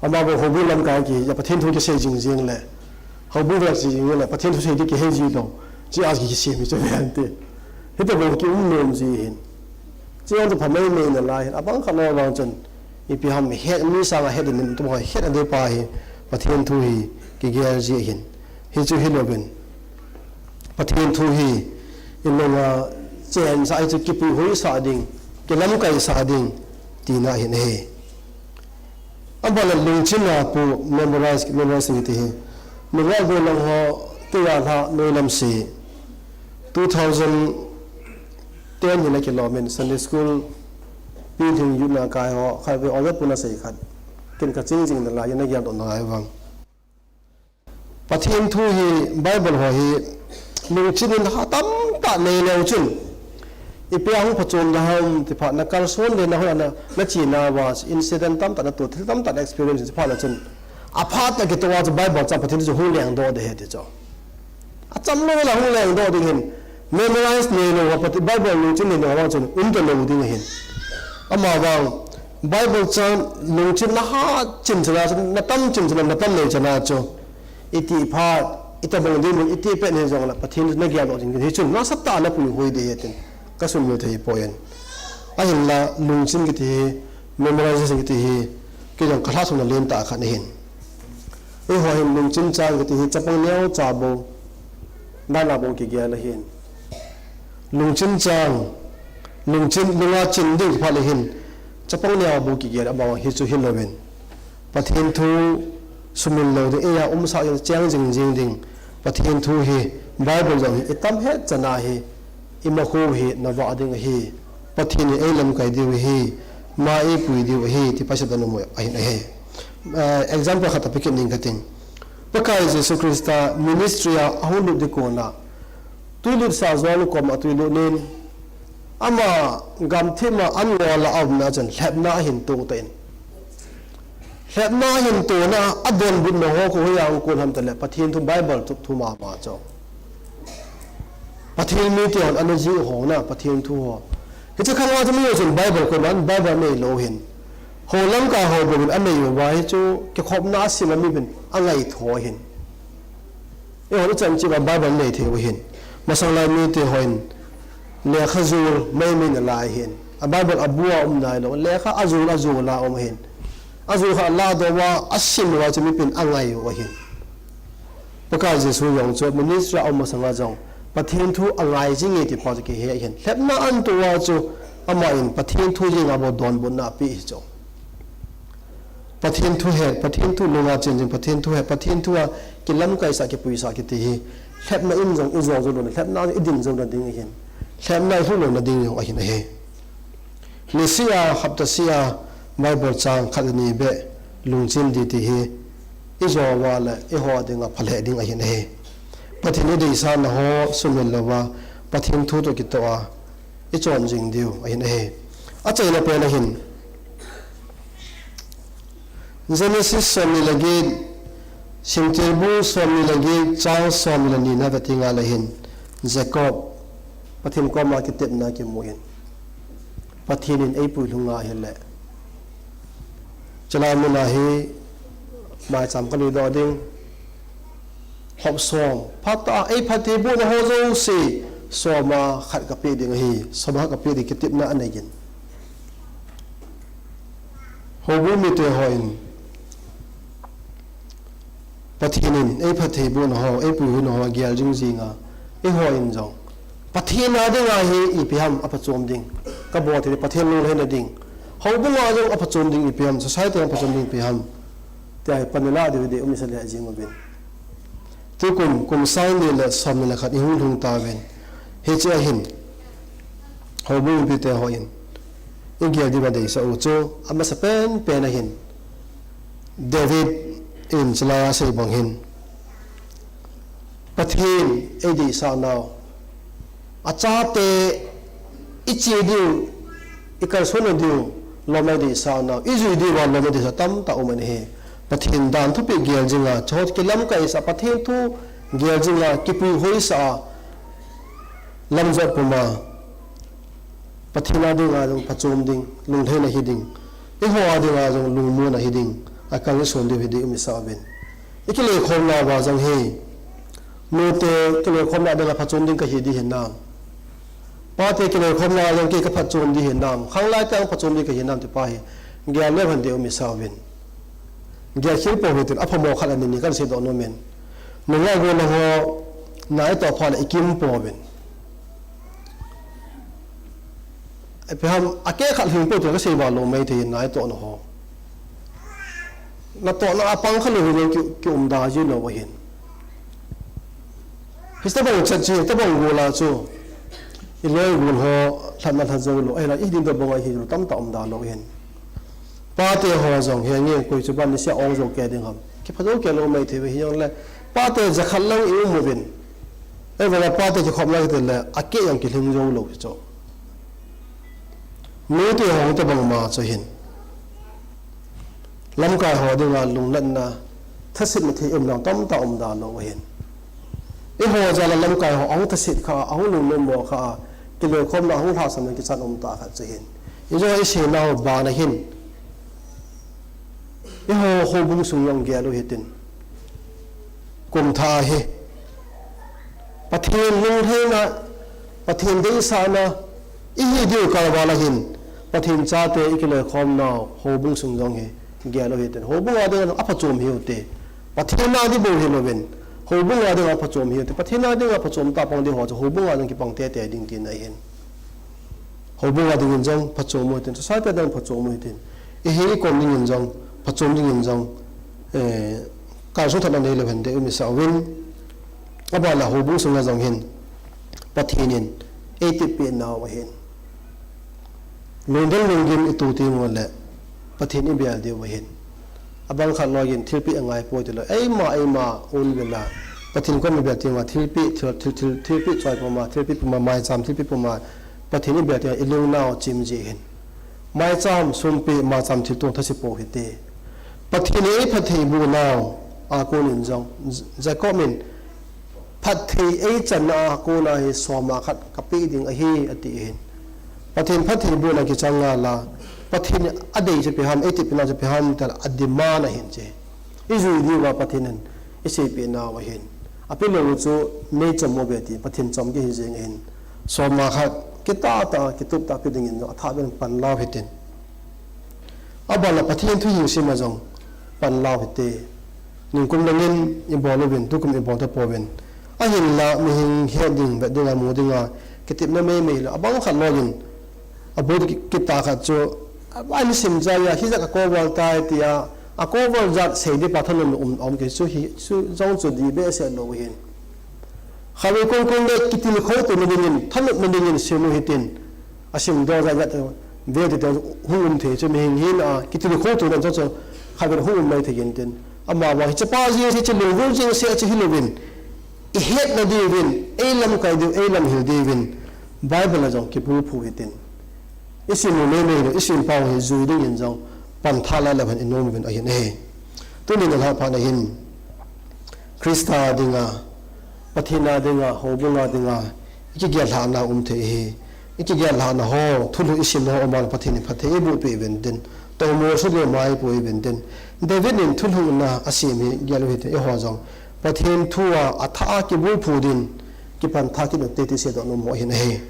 Ama bou houbung lamkai a ki, ya Pathen thu kisei jing jing le. Houbung vel sei jing le, Pathen thu sei ding kihei ji lou. Chi a kisem hi chu ve ante. Hitobang kium nom ji ahin. Chi a chu pha mei mei nalai ahin. Abang khat lou vang chun, ipi ham het, mi sanga het ding, tuma het ding pa hi, Pathen thu hi kigel ji ahin. Hichu hilouvin, Pathen thu hi ilunga chensah, hichu kipuihoisah ding, kilamkaisah ding, tina ahin ahi. Aban le lungchin a pu memorize, memorize kiti hi. Nungah golhang ho, keiya lha, noilam se. Two thousand ten hi na kilom in Sunday school, pilhing youth na kai ho, khatvei older pu nasei khat. Ken kaching jing nalai, na geldoh nalai vang. Pathen thu hi, Bible ho hi, lungchin in ha tamtah nei leu chun, ipi a hung phachom da ham, ti phat na kalson le na hoi na, na chena uva, incident tamtah na toh, thil tamtah na experience, ti phat na chun, aphat tah kitoh a chu Bible chang Pathen thu chu hung lengdoh ding ahi ti chu. Acham lou la hung lengdoh ding ahin, memorize nei lou, Bible lungchin nei lou vang chun, umta lou ding ahin. Ama vang, Bible chang lungchin na ha chin chana, na tam chin chana, na tam nei chana chu. Iti phat, itobang dinmun, iti pet nei jong la, Pathen thu na geldoh ding ahi chun, nasatah a na puihoi ding ahi tin, kasumil thei poi. Ahinla, lungchin kiti hi, memorization kiti hi, kei jong kalhasam na lentah khat ahin. Eiho hin lungchin chang kiti hi chapang neocha bou, dan a bou kigel ahin. Lungchin chang, Lungchin, lunga chin ding phat le hin, chapang neo bou kigel a bang hi chu hilouvin. Pathen thu sumil lou ding, eia umsa jing cheng jing jing ding. Pathen thu hi, Bible jong hi, itam het chan a hi, imakhu hi, navah ding ahi. Pathen in eilamkai diu ahi, ama eipui diu ahi, ti Pathen in anom u ahin ahi. Eh, example khat a pe kit ning kating. Pakai Jesu Christa ministry a ahung lut ding kon a, twilut sa John koma twilut nin, ama gamthip a an ngol a aumna chun lhepna ahin to tan. Lhepna ahin tona a donbutna ho khu hoiya kon ham tile Pathen thu Bible thu, thu mama chu. Pathen mite hon ana jih ho na Pathen thu ho. Hiche khang a chu mi chun Bible koiman Bible nei lou hin. Ho lamkai ho bou hin anei uva hi chu kikhopna a sim a mi bin angaitho hin. Eihon ichan cheh uva Bible nei thei u hin. Masang lai mite hon lekha jul mai mai nalai hin. A Bible a bu a um nailou. Lekha ajul ajul a um hin. Ajul kha ala doh uva asim uva chu mipin angai u ahin. Pakai Jesu jong chu ministry a um masang a jong Pathen thu angai jing e ti pa chu kihe ahin. Lhepna ahin to uva chu aman Pathen thu jeng a bou donbutna ape hi chu. Pathen thu het, Pathen thu lunga chen jing, Pathen thu het, Pathen thu a kilamkaisah, kipuisah kiti hi. Lhepna in jong ijou jou louna, lhepna idin jouna ding ahin. Lhepna ilhu louna ding jong ahin ahi. Niseh a, hapta seh a, Bible chang khat le ni beh lungchin ding ti hi, ijou uva le, eiho dinga phalheh ding ahin ahi. Pathen in eideisahna ho sumil louva, Pathen thu toh kitoh a, ichon jing diu ahin ahi. Achaina pen ahin. Genesis somni le get, Simthilbu somni le get, chang somni le ni na veti nga le hin, Jacob, Pathen koma kitepna kimu hin. Pathen in eipui lhung ahile. Chalai mun a hi, maicham kalui doh ding. Hop som. Phat a, eiphattheibohna ho jouse, som a khat kapeh ding ahi, som a khat kapeh ding kitepna anei in. Houbung mite hon, Pathen in eiphattheibohna ho, eipuihoi na ho, gel jing jing a, eiho in jong. Pathen a dinga hi ipi ham aphachom ding. Kabol thei Pathen lunglhaina ding. Houbung a jong aphachom ding ipi ham, society a aphachom ding ipi ham. Tia hi panla ding ding um isa le jing uvin. Tukum, kum sang ni le som ni le khat ihung lhung tauvin. Hiche ahin. Houbung mipite hon. Igel diuva deisah u chu, amasa pen pen ahin. David in chulai a asei bang hin. Pathen eideisah nau. Achate iche diu, ikalsonna diu, lom a eideisah nau. Ijui diuva lom a eideisah tamtah um ahi. Pathen dan thupeh gel jing a, chot kilamkaisah Pathen thu gel jing a, kipuihoisah a, lamjot puma. Pathen a dinga jong phachom ding, lunglhaina hi ding. Eiho a dinga jong lungmonna hi ding. Akal isom diu hi ding um isa uvin. Ikiloikhomna uva jong hi. Nute kiloikhomna dinga phachom ding kahi ding hinam. Pate kiloikhomna jong kei kaphachom ding hinam. Khanglai te a phachom ding kahi nam ti pa hi. Gel leu hen ding um isa uvin. Gel khel pou hitin, aphamo khat ani ni kan seidoh nom in. Nungah gol ho, naitoh phat le ikim pouvin. Ipi ham, akeh khat hing pou tin kasei val lou maithei in naitohna ho. Natohna a pang kha lou hin ki, kiumda ji lou ahin. Hiche tobang chat chu, tobang gol a chu. Iloi gol ho, lhatna lhat jou lou. Ahila, idin tobang a hi tamtah umda lou hin. Pate ho jong hi nge koi chu ban niseh a ong jou kei ding ham. Kipha jou kei lou maithei ve hijongle. Pate jakhat lang ium uvin. Ahivangin pate kikhopna kiti le akeh jong kilhing jou lou chu. Nute ho tobang ma chu hin. Lamkai ho dinga lungnatna, thasetna thei umna tamtah umda lou ahin. Eiho jal a lamkai ho ahung thaset kha, ahung lungnom mo kha, kiloikhomna ahung lhahsamna kichat umtah khat chu hin. Ijong isei nau bana hin. Eiho houbung sung jong gel u hitin. Kum thah hi. Pathen lunglhaina, Pathen deisahna, ihi diu kalval a hin. Pathen chate ikiloikhomna houbung sung jong hi. Gel u hitin. Houbung a dinga aphachom hiu te. Pathen a ding bou hilouvin. Houbung a dinga aphachom hiu te. Pathen a dinga aphachom tah pang ding ho chu houbung a ding kipang tete ding tina ahin. Houbung a dingin jong phachom u hitin, society a ding phachom u hitin. Ihi ikom dingin jong, phachom dingin jong, eh, kalsong thatna neilou hen ding um isah uvin. Aban le houbung sunga jong hin, Pathen in eitepeh nau ahin. Lungdon lunggim itu teng uleh, Pathen ibel diu ahin. Abang khat loi in thilpeh angai poi tilou. Eima, eima, un vela. Pathen kom ibel teng uva thilpeh, thil, thil, thil, thilpeh choi puma, thilpeh puma, maicham thilpeh puma. Pathen ibel teng uva ilungnau chim ji ahin. Maicham, sumpeh, maicham thiltong thase pou hite. Pathen in eiphatthei boh nau, a kon in jong, J-, Jacob in, phatthei eichanna a kona hi soma khat kapeh ding ahi, ati ahin. Pathen phatthei bohna kichang ngal a, Pathen in adei chu ipi ham, eitepeh nau chu ipi ham tia ademand ahin che. Ijui diuva Pathen in eiseipeh nau ahin. Apeh lou chu neichom uve ti, Pathen chom kihi jeng ahin. Soma khat, kitah tah, kitup tah pe dingin jong, athah beh in pan lau hitin. Aban le Pathen thu hi sim a jong pan lau hite. Ningkum longin ibol uvin, tukum ibol tapouvin. Ahinla mihem het ding, vet dinga, mu dinga, kitepna meimei lou. Abang khat loi in, abul ki-, kita khat chu, a, ahin sim chai a, hijat a cover tai tia, a cover jat sei ding pa thanom um, um kei chu hi, chu jong chu dih behseh lou ahin. Khatvei kong kong le kitilkhou tona dingin, thanopna dingin sim u hitin. Asim doh jat jat, ve ti te hung um thei chu mihem hina, kitilkhou tona chu chu, khatvei hung um mai thei intin. Amavang hiche pa jeng se, hiche lungvul jeng se, hiche hilouvin. Ihetna diuvin, eilamkai diu, eilamhil diuvin. Bible a jong kibulphu hitin. Isim u meimei lou, isim pau hi jui dingin jong, pan tha lai lam hen inom uvin ahin ahi. Tuni nilhah phat na hin, Christa dinga, Pathen a dinga, houbung a dinga, ikigel lhahna um thei ahi. Ikigel lhahna ho, thulhuh isimna ho, aman Pathen in phatthei eiboh peh uvin tin, tomo sule mai poi uvin tin. David in thulhuhna asem hi gel u hitin, eiho jong Pathen thu a, athah a kibulphu din, kipan tha kit u hite ti seidoh nom u ahin ahi.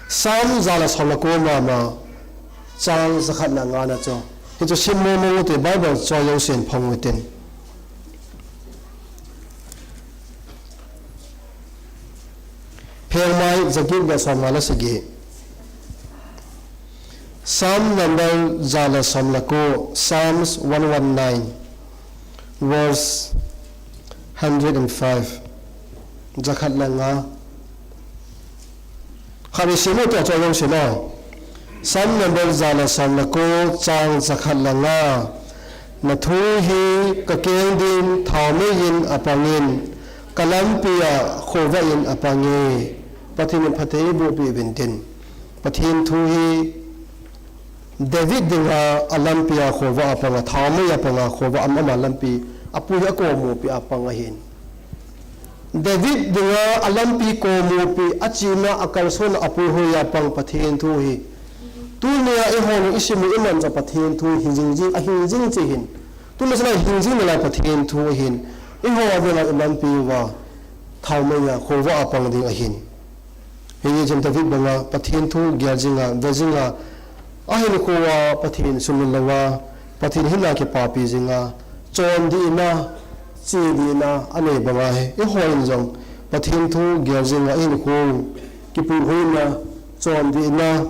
Psalm ja le som le ko mama, chang jakhat le nga na chu. Hichu sim mong mong u hite, Bible choi jousen phong u hitin. Phengmai jaget le som nga le sagi. Psalm number ja le som le ko, Psalms one one nine, verse hundred and five. Jakhat le nga. Khatvei sim u hite, choi jouse na. Psalm number ja le som le ko, chang jakhat le nga. Na thu hi kakeng din thaomei in apangin, kalampi a khovah in apange. Pathen in phatthei eiboh peh uvin tin. Pathen thu hi David dinga alampi a khovah a panga, thaomei a panga, khovah ama, ama lampi, apui hi akomupi a pang ahin. David dinga alampi komupi, achena, akalsonna, apuihoi a pang Pathen thu hi. Tunia eihon isim u iman chu Pathen thu hi jing jing, ahin jing che hin. Tuni sana hin jing nalai Pathen thu ahin. Eiho a dinga ilampi uva, thaomei a khovah a pang ding ahin. Hijeh chun David banga Pathen thu gel jinga, ve jinga, ahinkhoa Pathen sumil louva, Pathen hinna kipapi jinga, chondihna, chidihna anei banga hi, eihon jong Pathen thu gel jinga, ahinkho kipuihoina, chondihna,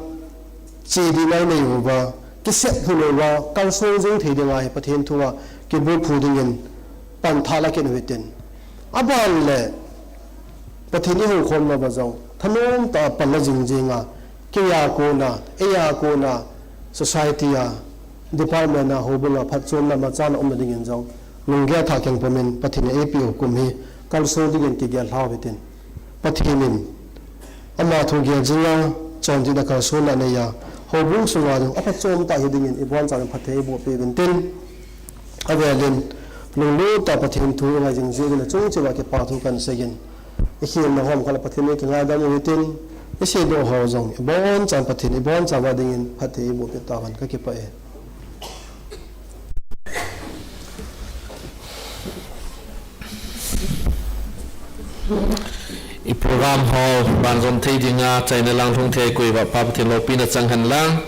chidihna inei uva, kisep lhun uva, kalsong jing thei dinga hi Pathen thua kibulphu dingin pan tha la kit u hitin. Aban le, Pathen ihoukhomna uva jong, thanom tah a pan la jing jinga, keiya kona, eiya kona, society a, department a, houbung a, phatchomna machana umna dingin jong, lunggel thah keng pumin, Pathen in eipeh u kum hi, kalsong dingin kigel lhau hitin. Pathen in, ama thu gel jinga, chondihna kalsonna neiya, houbung sunga jong, aphatchom tah hi dingin, ibonchauvin phatthei eiboh peh uvin tin. Avelin, lunglut tah a Pathen thu ingai jing jeh uvin achung cheh uva kipa thu kahin seiyin. Ikhelna hom khat le Pathen in kingaidam u hitin, iseidoh ho jong, ibonchauvin Pathen, ibonchauva dingin phatthei eiboh peh tahen, kakipah e. I program ho banjom thei dinga, chaina lang lhung thei koi uva Pa Pathen loupina chang hen lang.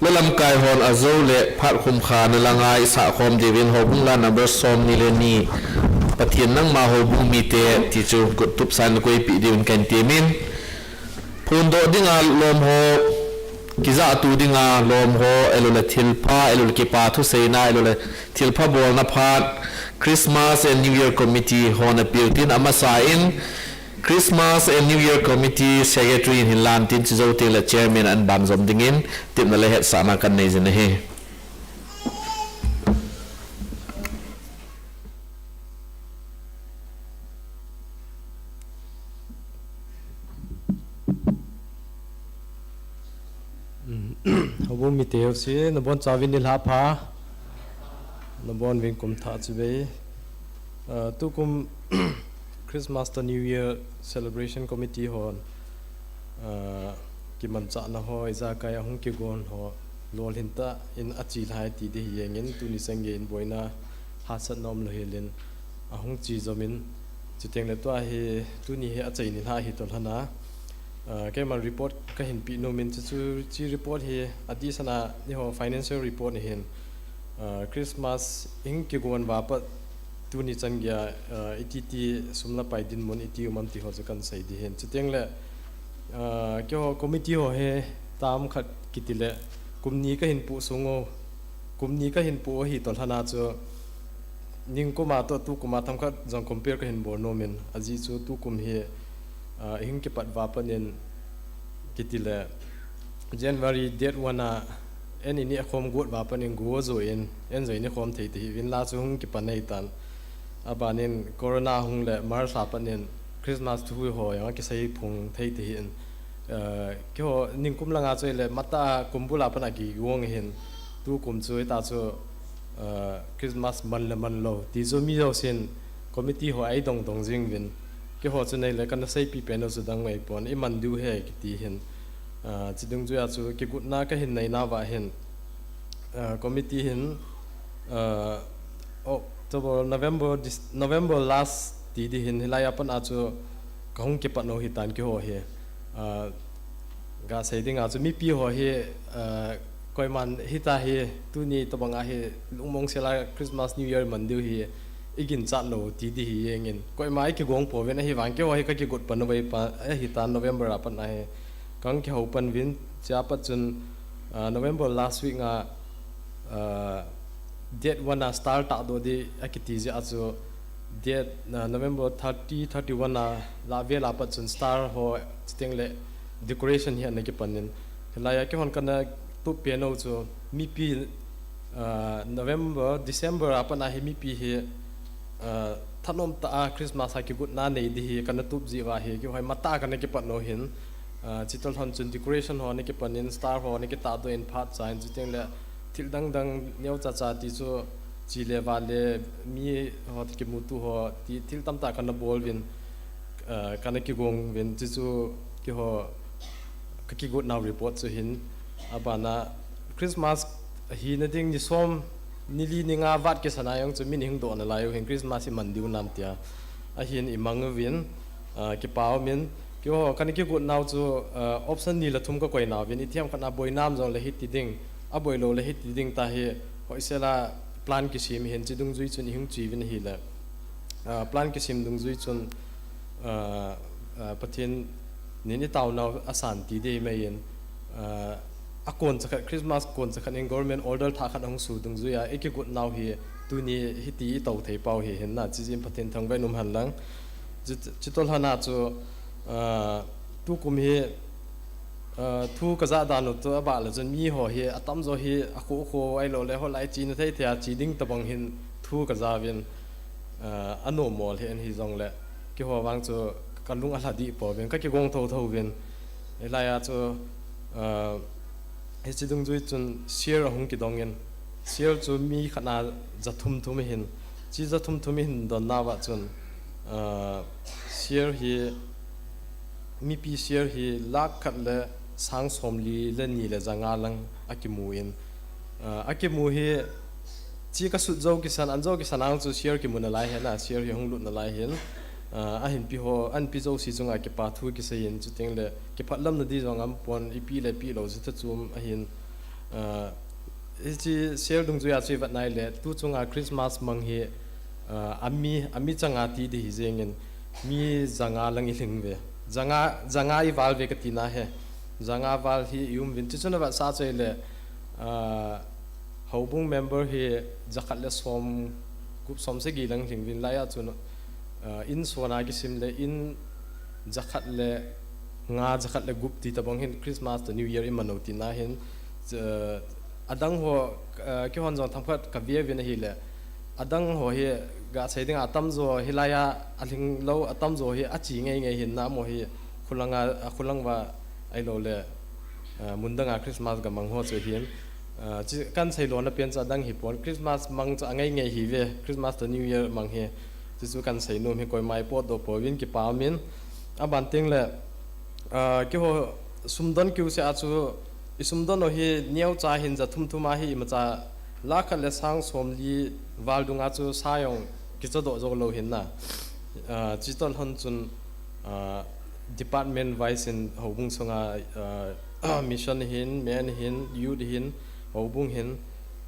La lamkai hon ajou le phat khum kha na langa isah khom diuvin houbung la number somni le ni. Pathen nangma houbung mite ti chu gup tup san koi peh diuvin kahin temin. Phondoh dinga lom ho Kijahtu dinga lom ho, ahilouleh thilpha, ahilouleh kipa thuseina, ahilouleh thilpha bolna phat Christmas and New Year Committee hon apeh u tin, amasa in Christmas and New Year Committee Secretary in hin lan tin, chujou tengleh Chairman in banjom dingin tepna le hetsahna kanei jin ahi. Houbung mite jouse, nabonchauvin nilhah pha. Nabonuvin kumthah chibai. Ah, tukum Christmas toh New Year Celebration Committee hon, ah, kimanchahna ho, ijakai a hung kigon ho, lolhin tah in ache lhai ti ding ahi jengin, tuni chan gei in boina hahsatna umlou helin, ahung che jomin, chutengle tua hi, tuni hi achai nilhah ahi toh lhon a, ah, keiman report kahin peh nomin, chuchu, chi report hi adeh sana eiho financial report ahin, ah, Christmas hung kigon uva pat tuni chan geiya, ah, iti ti sum le pai dinmun iti um am ti ho chu kahin sei ding ahin. Chutengle, ah, keiho committee ho hi term khat kitile, kum ni kahin poh sung u, kum ni kahin poh u ahi toh lhon a chu, ningkum a toh tukum a themkhat jong compare kahin bol nomin, ajeh chu tukum hi, ah, ihung kipat uva pat in kitile, January date one a, an in akhom got uva pat in go joh in, an jong in akhom thei thei uvin la chu hung kipan ahitan. Abanin Corona hung le March a pat in Christmas thu ho jong akisei phong thei thei ahin. Ah, keiho ningkum langa chu ahile matah a kum bul a pat a kigong ahin, tukum chu hita chu, ah, Christmas man le man lou ti chu mi jousen committee ho eidong dong jing uvin, keiho chu ahile kana seipeh pen u chu dang ahipon, iman diu ahi kiti ahin. Ah, chi dungjuiya chu kigotna kahin nei nauva hin, ah, committee hin, ah, October, November, Dec-, November last ti ding ahin, hilai a pat a chu kahung kipat u ahitan keiho hi. Ah, gasei dinga chu mipi ho hi, ah, koiman hita hi, tuni tobang a hi lungmong sel a Christmas New Year man diu hi iginchat lou ti ding ahi jengin, koima ikigong pouvin, ahivang keiho hi kakigot pan u ahitan November a pat a hi. Kahung kihou pan uvin, chua pat chun, ah, November last week a, ah, date one a star tahdoh ding akiti jeh a chu, date, ah, November thirty, thirty-one a, lah vel a pat chun star ho, chutengle decoration hi ana kipan in. Hilai a keihon kana tup pen u chu, mipi, ah, November, December a pat a hi mipi hi, ah, thanom tah a Christmas a kigotna nei ding hi kana tup jeh uva hi, keiho hi matah a kana kipat u ahin, ah, chutoh lhon chun decoration ho ana kipan in, star ho ana kitahdoh in, phat cha in, chutengle thil dang dang neocha cha ti chu, che le vale, miho toh kimuto ho ti, thil tamtah kana bol uvin, ah, kana kigong uvin, chuchu keiho kakigot nau report chu ahin, abana Christmas ahina ding ni som, ni li ni nga vat kisan a jong chu min ihung doh nalai u ahin, Christmas iman diu nam tia. Ahin imang uvin, ah, kipa umin, keiho kana kigot nau chu, ah, option ni le thum kakoi nauvin, itiham khat a boi nam jongle hiti ding, aboi loule hiti ding tahi, hoisel a plan kisem ahin, chi dungjui chun ihung che uvin ahile, ah, plan kisem dungjui chun, ah, ah, Pathen in itaonau asan ti ding ahi mai in, ah, akon chakhat, Christmas kon chakhat in government order thah khat ahung soh dungjuiya ikigot nau hi tuni hiti itou thei pau hi ahin, na, chijeh in Pathen thangvah in um hen lang. Chi, chutoh lhon a chu, ah, tukum hi, ah, thu kajah dan u toh abah le chun miho hi atamjo hi akho kho ahiloule hoilai chena thei thei a che ding tobang hin thu kaja uvin, ah, anommo lheh in, hijongle keiho vang chu kalung alha deh pouvin, kakigong thotho uvin. Hilai a chu, ah, hiche dungjui chun share ahung kidong in, share chu mi khat a ja thum thum ahin, chi ja thum thum ihin don nauva chun, ah, share hi, mipi share hi lakh khat le sang somli le ni le ja nga lang akimu in, ah, akimu hi, chi kasut jou kisan, an jou kisan a chu share kimu nalai ahin, a share hi hung lut nalai ahin, ah, ahin pi ho, an pi jouse chunga kipa thu kisei in, chutengle kiphatlamna ding jong aumpon, ipi le pi lou chu thachom ahin, ah, hiche share dungjuiya chu ivet nai le, tu chunga Christmas mang hi, ah, ami, ami changa ti ding ahi jengin, mi ja nga lang ilhing uve. Ja nga, ja nga ival uve katina ahi. Janga val hi i um uvin, chuchun avetsah chu ahile, ah, houbung member hi jakhat le som, gup som sagi lang lhing uvin, hilai a chun, ah, in sona kisim le in jakhat le nga, jakhat le gup ti tabang hin Christmas to New Year i man u tina hin, ah, adang ho, ah, kihon jong themkhat ka ve uvin ahile, adang ho hi gasei dinga atamjo hilai a alhing lou, atamjo hi achi ngei ngei hin, amaho hi khulang a, khulang uva ahilou le, ah, mun danga Christmas gamang ho chu hin, ah, chu kahin seilona pen chu adang hipon, Christmas mang chu angei ngei hi ve, Christmas to New Year mang hi, chuchu kahin seinom hi koima i potdoh pouvin kipa umin, aban teng le, ah, keiho sumdon kiu seh a chu, i sumdon u hi neocha hin ja thum thum a hi imacha lakh khat le sang somli val dunga chu sa jong kichodoh jou lou hin na. Ah, chutoh lhon chun, ah, department wise in houbung sunga, ah, mission hin, men hin, youth hin, houbung hin,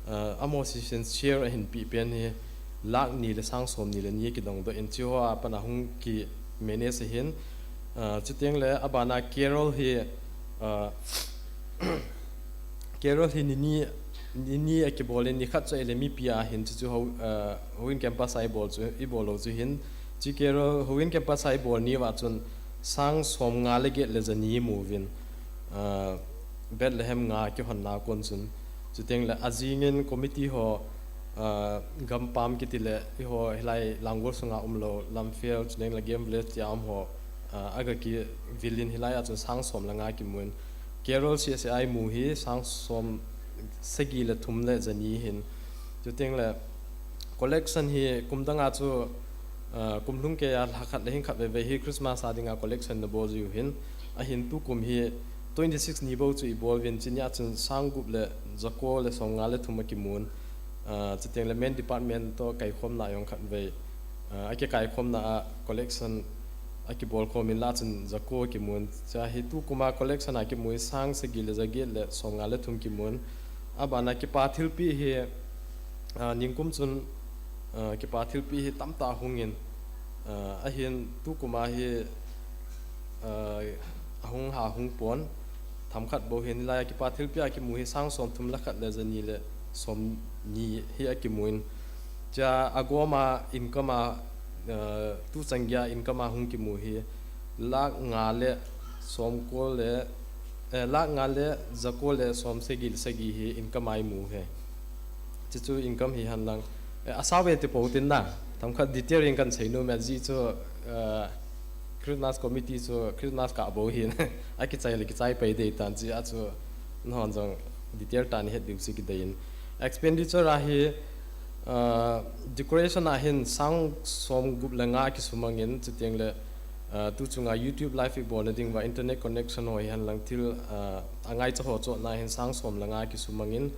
ah, amaho session share ahin peh pen hi lakh ni le sang somni le ni kidongdoh in, chuho a pat a hung ki manage ahin, ah, chuteng le abana carol hi, ah, carol hi ni ni, ni ni akibol in, ni khat chu ahile mipi a hin, chuchu ho, ah, Houin campus a ibol chu, ibol lou chu hin, chu carol Houin campus a ibol ni uva chun sang somnga le get le jani imu uvin, ah, Bethlehem nga kihonna kon chun, chuteng le ajing in committee ho, ah, gampam kiti le eiho hilai Langol sunga umlou Lamphel, chuteng le Game Village tia um ho, ah, aga kivil in hilai a chun sang som le nga kimun, carol C S A imu hi sang som sagi le thum le jani hin, chuteng le collection hi kum danga chu, ah, kum lhung keiya lakh khat le hing khat veve hi Christmas a dinga collection nabol jiu hin, ahin tukum hi twenty six ni bou chu ibol uvin, chunia chun sang gup le jako le somnga le thum akimun, ah, chuteng le men department toh kaikhomna jong khatvei, ah, akikaikhomna a collection akibol khom in la chun jako kimun, chua hi tukum a collection a kimu hi sang sagi le jaget le somnga le thum kimun, abana kipa thilpeh hi, ah, ningkum chun, ah, kipa thilpeh hi tamtah hung in, ah, ahin tukum a hi, ah, ahung ha hung pon, themkhat bou hin, hilai a kipa thilpeh a kimu hi sang somthum le khat le jani le somni hi akimun, chua agoma income a, ah, tuchan geiya income a hung kimu hi lakh nga le somko le, eh, lakh nga le jako le som sagi le sagi hi income a imu hi. Chuchu income hihen lang, eh, asao ve ti pou tin na, themkhat detail in kahin seinom e, ajeh chu, eh, Christmas committee chu Christmas kah bou hin akichai le kichai pai dei tan, chua chu nahon jong detail tah a nahet diu chu kidei in. Expenditure a hi, ah, decoration a hin sang somgup le nga kisumang in, chuteng le, ah, tuchunga YouTube live ibolna ding uva internet connection ho hihen lang thil, ah, angaicha ho chohna hin sang som le nga kisumang in,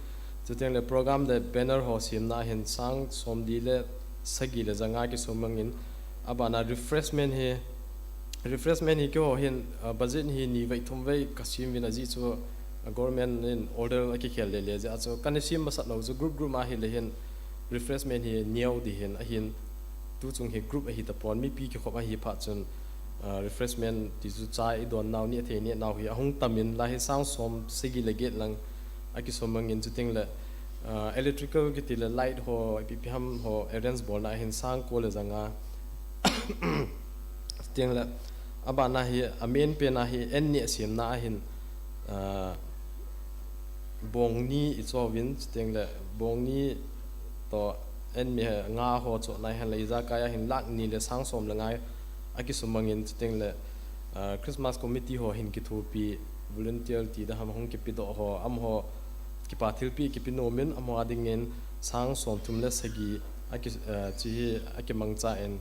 chuteng le program le banner ho semna hin sang somli le sagi le janga kisumang in, abana refreshment hi, refreshment hi keiho hin, ah, budget hi nivei thumvei kasem uvin, ajeh chu, ah, government in order akikhel lele jeh a chu kana sem masat lou chu group group ma hile hin refreshment hi neo ding hin, ahin tuchung hi group ahi tapon, mipi kikhop ahi phat chun, ah, refreshment ti chu cha idon nau, nehthei nehnau hi ahung tam in, lai hi sang som sagi le get lang akisumang in, chuteng le, ah, electrical kiti le light ho, ipi ipi ham ho arrange bolna hin sang ko le janga, chuteng le abana hi a main pen a hi an neh semna a hin, ah, bong ni icho uvin, chuteng le bong ni toh an me nga ho chohna hihen le ijakai a hin lakh ni le sang som le nga akisumang in, chuteng le, ah, Christmas committee ho hin kithopi volunteer ti ding ham hung kipedoh ho, amaho kipa thilpeh kipe nom in, amaho a ding in sang somthum le sagi aki, ah, chu hi akimangcha in,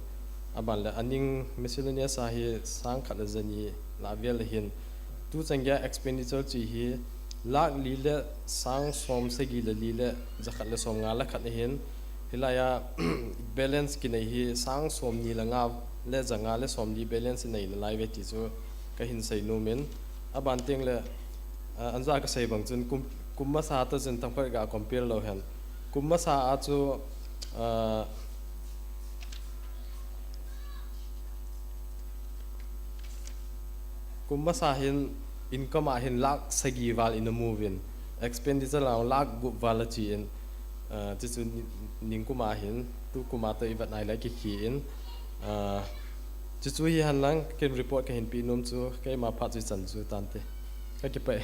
aban le aning miscellaneous a hi sang khat le jani lah vel ahin, tuchan geiya expenditure chu hi lakh li le sang som sagi le li le jakhat le somnga le khat ahin, hilai a balance kinei hi sang somni le nga le janga le somli balance inei nalai uve ti chu kahin seinom in, aban teng le, ah, anja kasei bang chun kum, kum masa toh chun themkhat ga compare lou hen. Kum masa a chu, ah, kum masa hin Income a hin lakh sagi val ina mu uvin, expenditure lang lakh gup val achi in, ah, chuchu ni-, ningkum a hin, tukum a toh ivet nai le kikhi in, ah, chuchu hi hen lang, ken report kahin pe nom chu, keima phat chu chan chu tante. Kakipah e.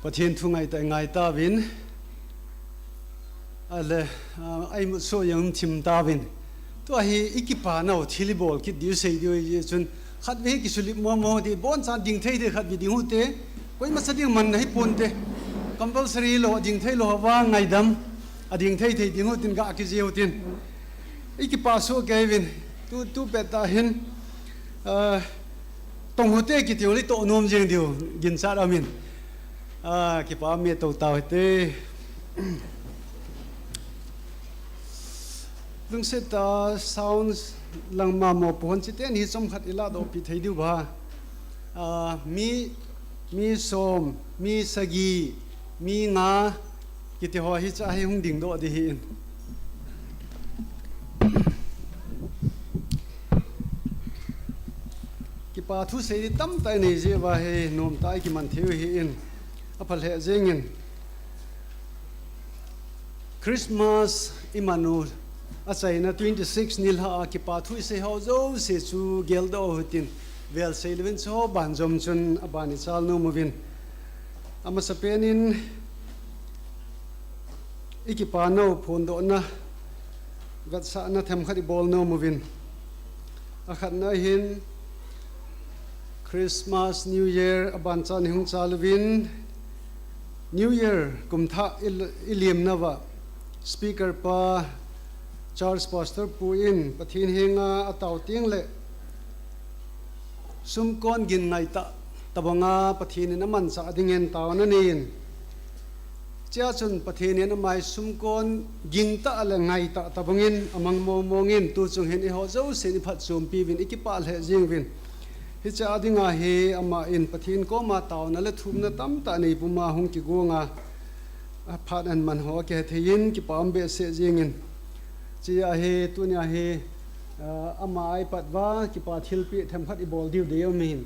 Pathen thu ngai ta, ngai tauvin. Ale, ah, a imut soh jong thim tauvin. Tua hi i kipa nau thil i bol kit diu sei diu ahi chun. Khatvei kisulip mo mo ti, bonchan ding thei thei khatvei ding u te. Koima cha ding man na hi pon te. Compulsory lou, ding thei lou va ngaidam. A ding thei thei ding u tin ga kijih u tin. I kipa soh kei uvin. Tu, tu pet a hin. Ah, tong u te kiti u le toh nom jeng diu. Ginchat amin. Ah, kipa me to tau te. Lungset tah sounds lang mamo pohon chiten hi chomkhat i ladoh pi thei diu ba. Ah, mi, mi som, mi sagi, mi nga, kiti ho hi cha hi hung ding doh di hi in. Kipa thu sei di tamtah i nei jeh uva hi nom tah i kiman thei u hi in. A phal he jeng in. Christmas i man u a chaina twenty six nilhah a kipa thu i sei ho jouse chu geldoh u hitin vel sei louvin chu ho ban jom chun a ban i chal nom uvin. A masapen in i kipa nau phondohna vetsahna themkhat i bol nom uvin. A khatna hin Christmas, New Year, a ban chan i hung chal uvin, New Year kum thah i l-, i limna uva, speaker pa, church pastor pu in, Pathen henga a tao teng le, sumkon gin ngai tah, tabanga Pathen in a manchah dingin taona nei in, Chea chun Pathen in amai sumkon gingtah le ngaitah tabangin amang mongmong in tu chung hin eiho jousen i phatchompi uvin i kipah lheh jing uvin. Hichea dinga hi ama in Pathen koma taona le thumna tamtah nei puma hung kigonga, a phat an man ho kihe thei in kipa um behseh jing in. Chea hi tunia hi, ah, ama a i pat uva kipa thilpeh themkhat i bol diu dei um in.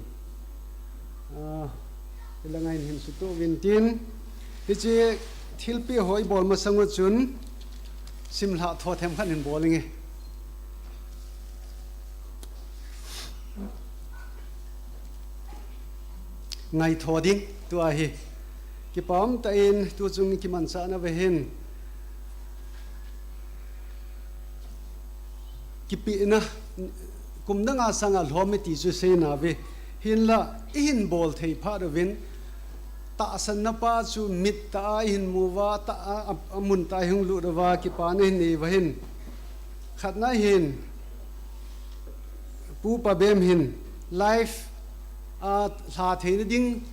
Ah, Hilanga hin hin sutoh uvin tin. Hiche thilpeh ho i bol masang u chun simlhah tho themkhat hin bol inge. Ngaitho ding tua hi. Kipa um tah in tu chung kimanchahna uva hin. Kipehna, kum danga sanga lhom e ti chu seina uve. Hinla, i hin bol thei phat uvin, tahsanna pa chu mit tah a i hin mu uva, tah a, a, a mun tah a i hung lut uva, kipana i hin nei uva hin. Khatna hin, Pu Pabem hin, life a lha theina ding,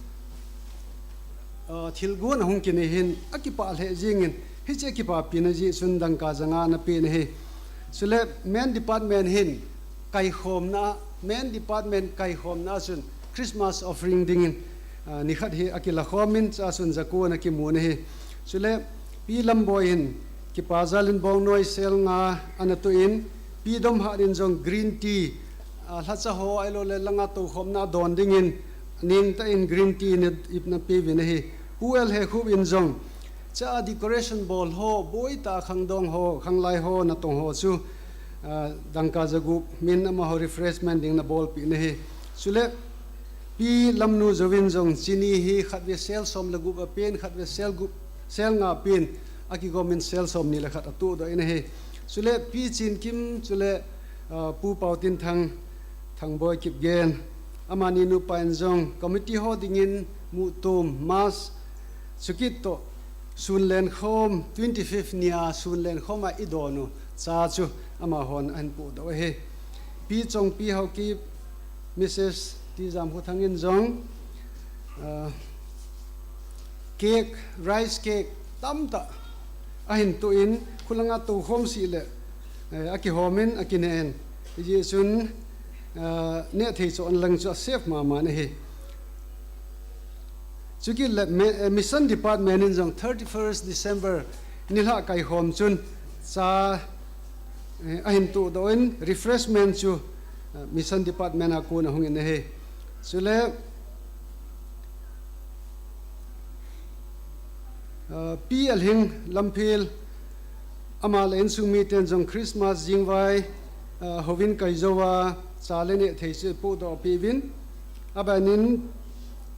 ah, thilgon ahung kinei hin, a kipah lheh jing in, hiche kipapina jeh chun dangka janga ana peh in ahi. Chule men department hin, kaikhomna, men department kaikhomna chun Christmas offering dingin, ah, nikhat hi a kilakhom in, chua chun jako ana kimu in ahi. Chule Pi Lamboi hin, kipa jal in bongnoi sel nga ana toh in, Pi Domhat in jong green tea, ah, lhacha ho ahilou le langa toukhomna don dingin, ningtah in green tea na, na pe uvin ahi. Pu L Hekhup in jong, cha decoration bol ho, boitah khangdong ho, khanglai ho, natong ho chu, ah, dangka jagup min amaho refreshment ding na bolpeh in ahi. Chule, Pi Lamnu Jovin jong chini hi khatvei sel som le gup a pen, khatvei sel gup, sel nga pen, a kigom in sel som ni le khat a tohdoh in ahi. Chule Pi Chinkim, chule, ah, Pu Pautinthang, Thangboi Kipgen, amani nupa in jong committee ho dingin muhtum, mass, chukit toh, sun lenkhom, twenty fifth nia sun lenkhom a i don u, cha chu amahon ahin pohdoh ahi. Pi Chongpi Haokip, Missus T Jamkhothang in jong, ah, cake, rice cake, tamtah ahin toh in, khulanga toukhom sih le, eh, a kihom in, a kine in. Hijeh chun, ah, neh thei chon lang chu a safe mama in ahi. Chukit le me- eh, Mission Department in jong thirty-first December nilhah kaikhom chun cha, eh, ahin tohdoh in refreshment chu, eh, Mission Department a kon ahung in ahi. Chule, eh, Pi Alhing Lamphel, ama le insung miten jong Christmas jingvai, eh, houvin kaijouva cha le neh thei chu ipohdoh peh uvin. Abanin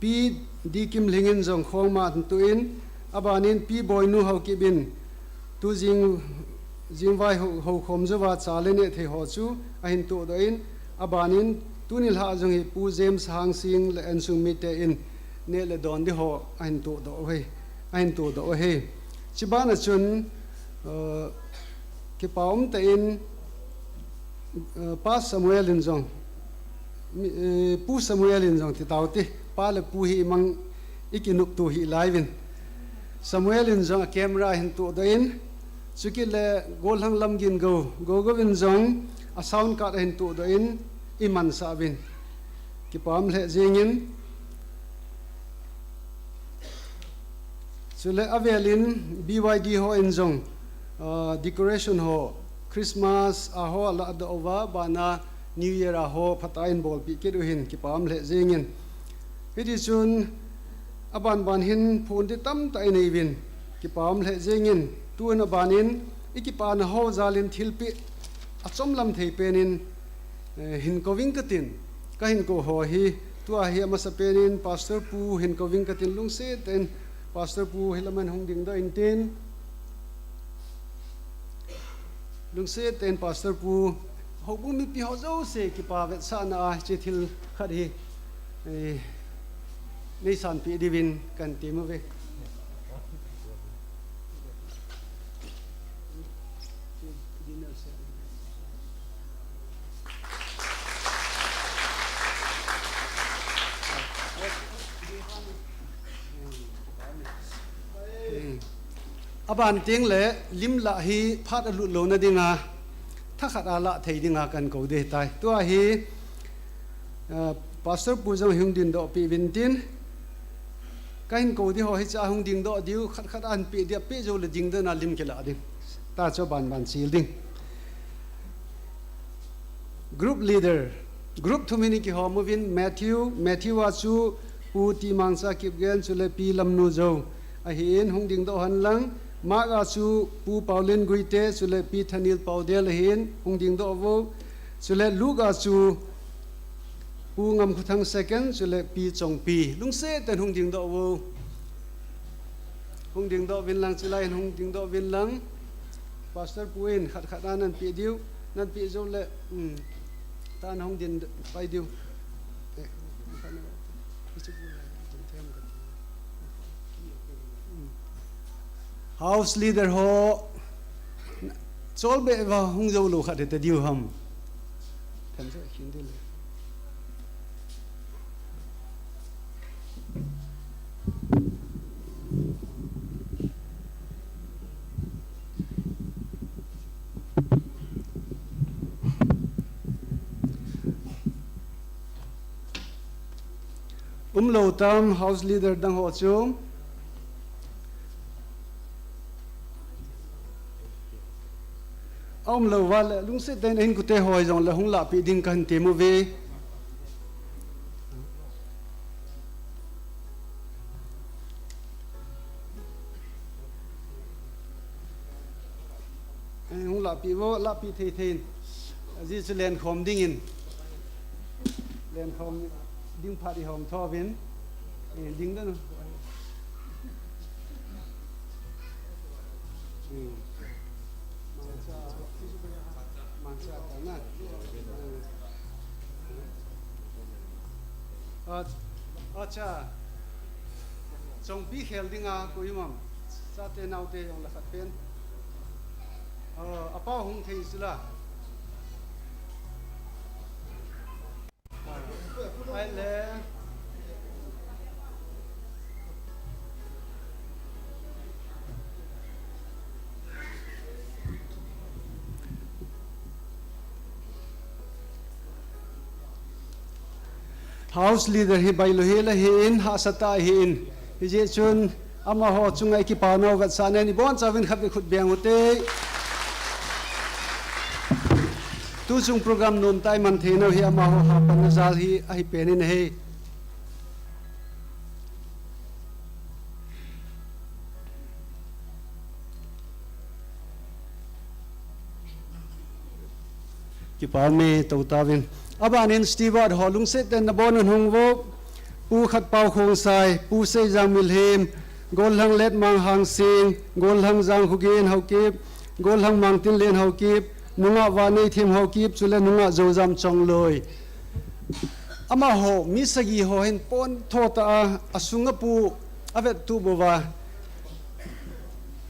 Pi D Kimlhing in jong khongma ahin toh in, abanin Pi Boinu Haokip in tu jing, jingvai hou, houkhom jouva cha le neh thei ho chu ahin tohdoh in, abanin tuni nilhah jong hi Pu James Hangsing le insung mite in neh le don ding ho ahin tohdoh u ahi, ahin tohdoh u ahi. Chubana chun, uh, kipa umtah in, uh, Pa Samuel in jong, mi, eh, Pu Samuel in jong ti tau te, Pa le Pu hi imang ikinopto hih lai uvin. Samuel in jong a camera ahin tohdoh in, chukit le Golhang Lamgin Gou, Gogo in jong a sound card ahin tohdoh in, imansah uvin. Kipa um lheh jengin. Chule avelin B Y D ho in jong, ah, decoration ho, Christmas a ho alahdoh uva, bana New Year a ho phatah in bolpeh kit u hin kipa um lheh jengin. Hiti chun aban ban hin phone ding tamtah inei uvin kipa um lheh jengin. Tun abanin ikipana ho jalin thilpeh achomlam thei penin, eh, hin kouving katin, kahin kou ho hi, tua hi amasapen in Pastor Pu hin kouving katin, lungset tah in Pastor Pu hilaman hung dingdoh intin. Lungset tah in Pastor Pu, houbung mipi ho jouse kipa vetsahna a hiche thil khat hi, eh, neisanpeh diuvin kahin tem uve. Aban teng le lim lah hi phat alut louna dinga, thakhat a lah thei dinga kahin kou ding ahitai. Tua hi, ah, Pastor Pu jong hung dingdoh peh uvin tin, kahin kou ding ho hiche a hung dingdoh diu, khat khat a ahin peh ding, apeh jou le dingdoh na lim kilah ding. Tua chu aban ban chil ding. Group leader, group thum hin ikihom uvin, Matthew, Matthew a chu Pu Timangcha Kipgen, chule Pi Lamnu Jou ahin, hung dingdoh hen lang. Mark a chu Pu Paulin Guite, chule Pi Thanil Paudel ahin, hung dingdoh uvo. Chule Luke a chu Pu Ngamkhothang second, chule Pi Chongpi. Lungset tah in hung dingdoh uvo. Hung dingdoh uvin lang, chulai in hung dingdoh uvin lang. Pastor Pu in khat khat a nahin peh diu, nahin peh jou le, um, tan hung ding pai diu. Eh, um, house leader ho, chol beh uva hung jou lou khat hita diu ham. Them sa khin ding le. Umlou tam house leader dang ho chu. Aumlou uva le lungset tah in ahin koute ho hijongle hung lahpeh ding kahin tem uve. Eh, hung lahpeh uvo, lahpeh thei thei in. Ajeh chu lenkhom dingin. Lenkhom ding phat ihom tho uvin. Eh, ding dan. Hmm. Mansa, mansa ta na. Hmm. Ach-, acha. Chongpi khel dinga koi um am? Chate naote jong le khat pen. Oh, apa hung thei sila. Ah, ai le. House leader hi bailou hel ahin, hahsa tah ahin, Hijeh chun amaho chunga i kipana u vetsahnan ibonchauvin khatvei khut beng ute. Tuchung program nomtah i man theina hi amaho hahsatna jal hi ahi pen in ahi. Kipa ume, tou tauvin. Abanin steward ho lungset tah in nabonun hung uvo. Pu Khatpao Khongsai, Pu Seijang Milhem, Gollhang Letmang Hangsing, Gollhang Jangkhogen Haokip, Gollhang Mangtinlen Haokip, Nungah Vaneithem Haokip, chule Nungah Joujam Chongloi. Amaho mi sagi ho hin pon tho tah a, asunga pu avettup uva.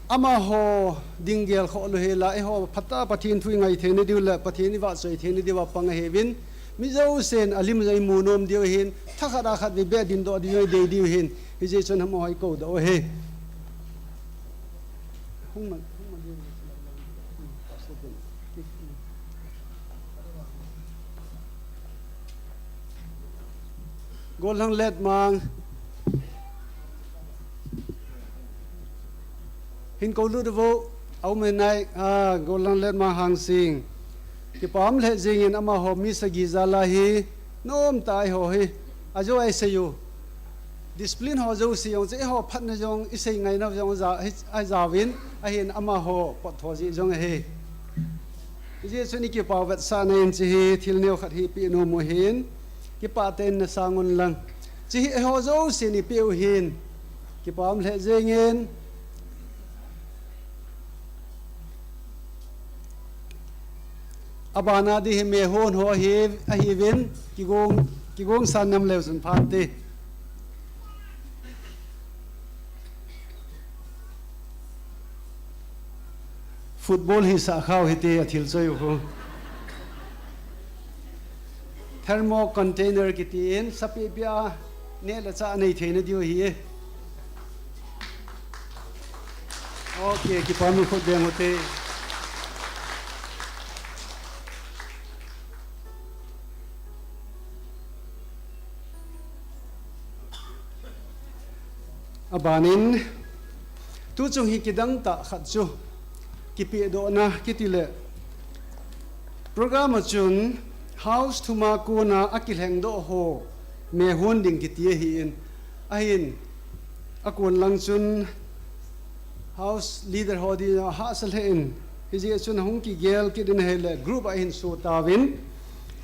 Amaho ding gel khoh lou hela, eiho phatah a Pathen thu i ngai theina diu le Pathen i vahchoi theina diu a pang ahiuvin, mi jousen alim jong i mu nom diu ahin, thakhat a khatvei beh dingdoh diu i dei diu ahin, hijeh chun amaho i koudoh u ahi. Gollhang Letmang. Hin koulut uvo, a um henai, a, Gollhang Letmang Hangsing. Kipa um lheh jengin amaho mi sagi jal a hi, nomtah a eiho hi, ajou a i sei u. Discipline ho jouse jong chu eiho phatna jong, i sei ngaina jong ja, hi, ajaovin, ahin amaho pottho jeh jong ahi. Hijeh chun i kipah u vetsahnan hiche hi thil neo khat hi peh nom u ahin, kipah tah in na sang un lang. Hiche hi eiho jousen i peh u ahin, kipa um lheh jengin. Abana ding hi mehon ho ahi, ahiuvin, kigong, kigong san nam leu chun phante. Football hisah khau hite, athil choi u khu. Thermo container kitin, sapeh peh a neh le chah nei theina diu ahi. Ok, kipa um in khut beng ute. Abanin, tuchung hi kidang tah khat chu, kipehdohna kiti le, program a chun house thum a kona akilhengdoh ho mehon ding kiti ahin, ahin, akon lang chun house leader ho dinga hahsa lheh in, hijeh chun ahung kigel kit in ahile group a ahin so tauvin,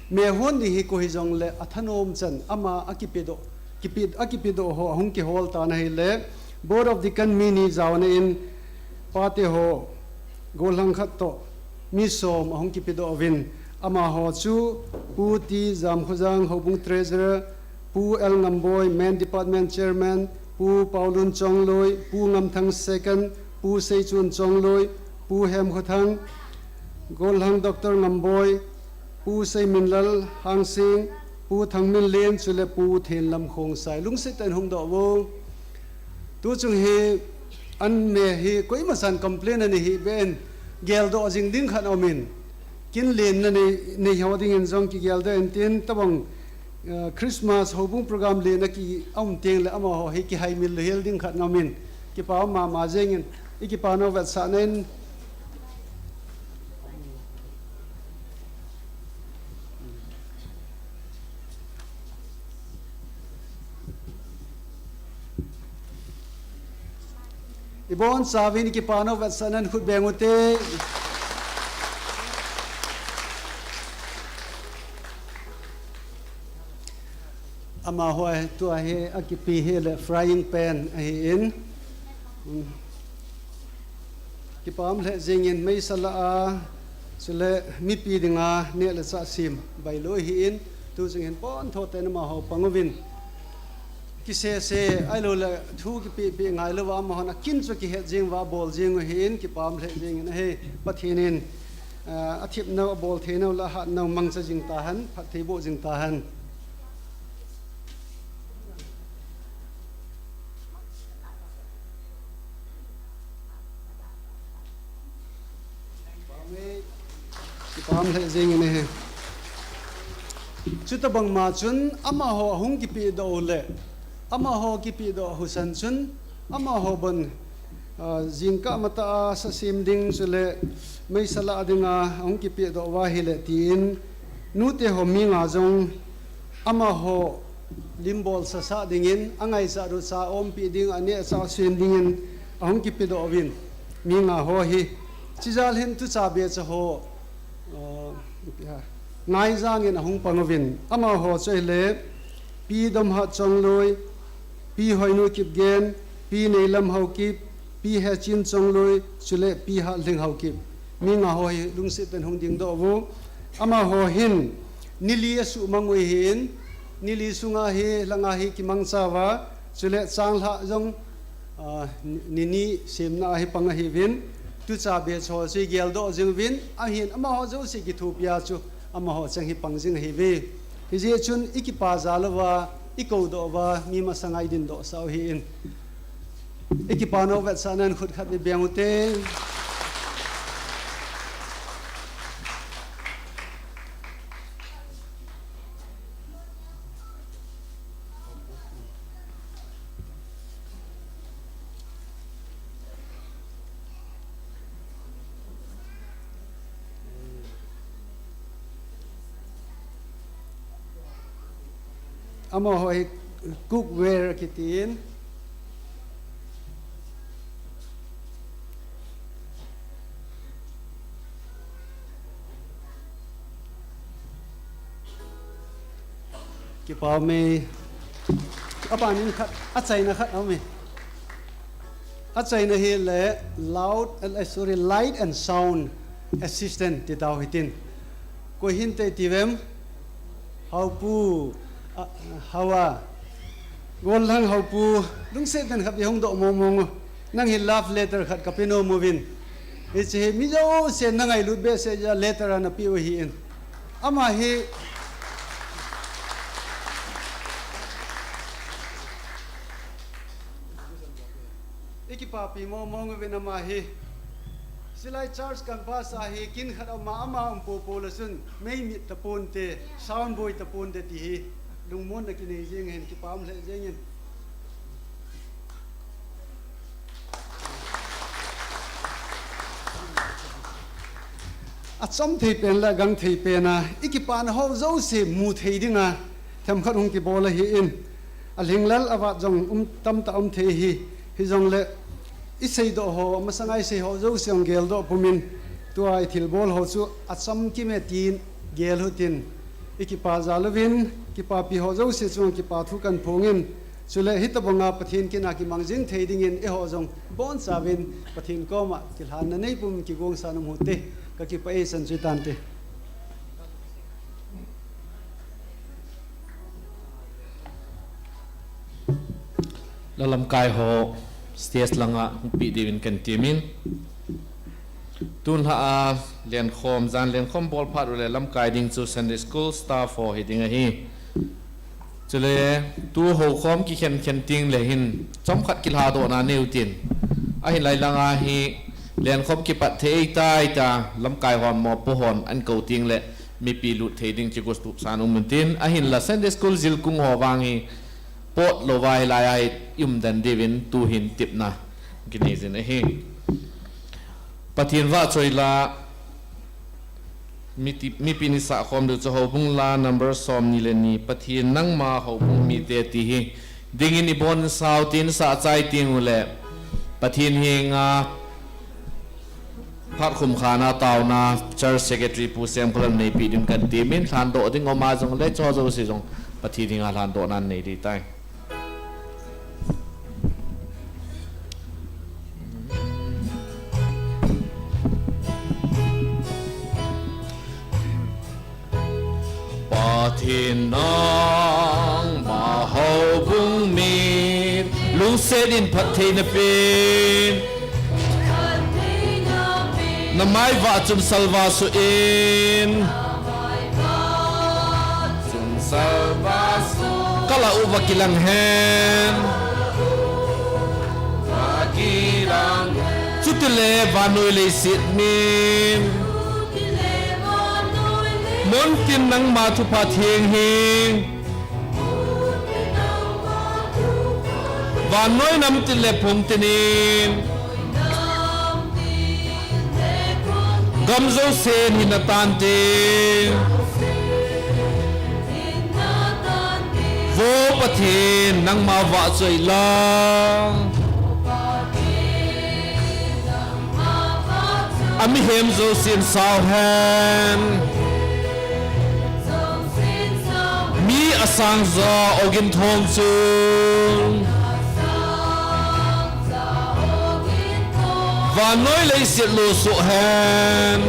mehon ding hi koi hijongle athanom chan ama akipedoh, kipe, akipedoh ho ahung kihol tan ahile, Board of Deacon mi ni jaona in, pate ho, gollhang khat toh, mi som ahung kipedoh uvin, amaho chu, Pu T Jamkhojang, Houbung Treasurer, Pu L Ngamboi, Men Department Chairman, Pu Paolun Chongloi, Pu Ngamthang Second, Pu Seichun Chongloi, Pu Hemkhothang, Gollhang Doctor Ngamboi, Pu Seiminlal Hangsing, Pu Thangminlen, chule Pu Thenlam Khongsai. Lungset tah in hungdoh uvin. Tuchung hi an me hi koimasan complain anei hih beh in, geldoh jing ding khat aumin. Kin lenna nei, nei ho dingin jong kigeldoh intin, tobang, eh, Christmas houbung program lenna ki aum tengle amaho hi kihaimil louhel ding khat aumin. Kipa um mama jengin, i kipana u vetsahnan, ibonchauvin i kipana u vetsahnan khut beng ute. Amaho tua hi akipe hile frying pan ahin. Kipa um lheh jengin meisa lah a, chule mipi dinga neh le chah sem bailou ahin, tuchung hin pontho tah in amaho pang uvin. Kisese, ahiloule thu kipehpeh ngailouva amahon akin chu akihet jeng uva abol jeng u ahin, kipa um lheh jengin ahi. Pathen in, ah, athepnau, abol theinau le ahatnau mangcha jing tahen, phattheiboh jing tahen. Kipa um lheh jengin ahi. Chutobang ma chun amaho ahung kipehdoh u le, Amaho kipehdoh husan chun, amaho bon, ah, jingkah matah a sa sem ding chule meisa lah dinga ahung kipehdoh uva ahile tin, nute ho mi nga jong amaho lim bolsa sah dingin, angaichat u cha ompeh ding, aneh cha sem dingin ahung kipehdoh uvin, mi nga ho hi. Chijal hin tucha becha ho, ah, ngaijang in ahung pang uvin, amaho chu ahile, Pi Domhat Chongloi, Pi Hoinu Kipgen, Pi Neilam Haokip, Pi Hechin Chongloi, chule Pi Hatlhing Haokip. Mi nga ho hi lungset tah in hung dingdoh uvo. Amaho hin nili asuhmang u ahin, nili sunga hi, langa hi kimangcha uva, chule changlhah jong, ah, ni, ni ni semna a hi pang ahiuvin, tucha becha ho chu igeldoh jing uvin, ahin amaho jouse kithopia chu amaho cheng hi pang jing ahiuve. Hijeh chun ikipa jal uva, ikoudoh uva, mi masanga idindoh sah u ahin. Ikipa nau vetsahnan khut khat ibeng ute. Amaho hi cookware kitin. Kipa ume. Aban in khat, achaina khat aume. Achaina hi le loud, eh, sorry, light and sound assistant ti tau hitin. Koi hinte tivem? Haopu, ah, Haoa. Gollhang Haopu, lungset tah in khat ihung doh mong mong u. Nang hi love letter khat kape nom uvin. Hiche hi mi jousen nangailut behseh jeh a letter ana pe u ahin. Ama hi ikipapi mong mong uvin ama hi. Silai church campus a hi kin khat ama, ama um popo le chun meimit taponte, sound boy taponte ti hi lungmonna kinei jeng ahin, kipa um lheh jengin. Achom thei pen le agangthei pen a, ikipana ho jouse mu thei dinga themkhat hung kibol ahin. Alhinglel avat jong um tamtah um thei ahi, hijongle iseidoh ho, amasanga isei ho jouse hung geldoh pumin, tua ithilbol ho chu achamkim e tin gel uhitin, ikipa jal uvin, kipapi ho jouse chunga kipa thu kahin phongin, chule hitobanga Pathen kin a kimang jing thei dingin eiho jong bonchauvin Pathen koma kilhanna neipum kigongsa nom u hite, kakipah e, chan chu hitante. La lamkai ho stage langa hung peh diuvin kahin temin. Tunlhah a lenkhom, jan lenkhom bol phat ule lamkai ding chu Sunday school staff ho hiding ahi. Chule tu houkhom kikhen khen tengle hin chomkhat kilhadohna neiutin. Ahinlai langa hi lenkhom kipat thei tai ta, lamkai hon mopo hon ahin kou tengle mipi lut thei ding kigottup san um untin, ahinla Sunday school jilkung ho vang hi pot louva hilai a hi i umden diuvin tuhin tepna kinei jin ahi. Pathen vahchoi la, miti, mipi in isahkhom diu chu Houbung La number somni le ni, Pathen nangma houbung mite ti hi dingin ibon sao tin sahchai tengule Pathen henga phat khumkhana taona Church Secretary Pu Semkholen neipeh diuvin kahin temin, lhandoh ding um a jongle chuho jouse jong Pathen henga lhandohna nei ditai. Pathen nangma houbung mi, lungset in phattheina pen, namai vah chun salva soh in, kalah uva kilang hen. Chutile vannoi leiset min, muntin nangma thupha theng hi, Vannoi nam tin le phung tin in, gam jousen hin atan tin. Vo Pathen, nangma vahchoi lang. Amihem jousen sao hen. Mi asang jo ogin thong chu. Vannoi leiset lo soh hen.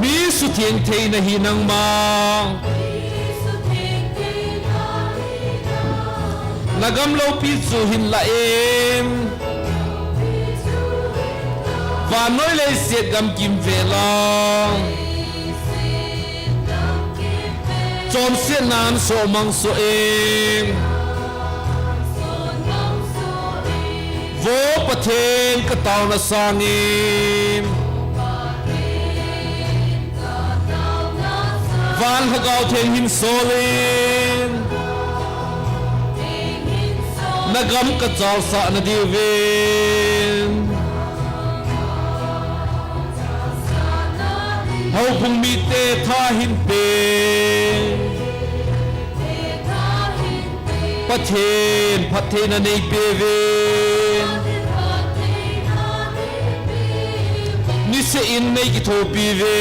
Mi sutheng theina hi nangma. Na gam loupi chu hin la in. Vannoi leiset gam kimvel a. Chonsetnan soh mang soh in. Vo Pathen ka taona sangin. Van Lhagao Theng hin solin. Na gam ka chalsah na diuvin. Houbung mite tha hin pe. Pathen phattheina nei pe ve. Niseh in nei kithopi ve.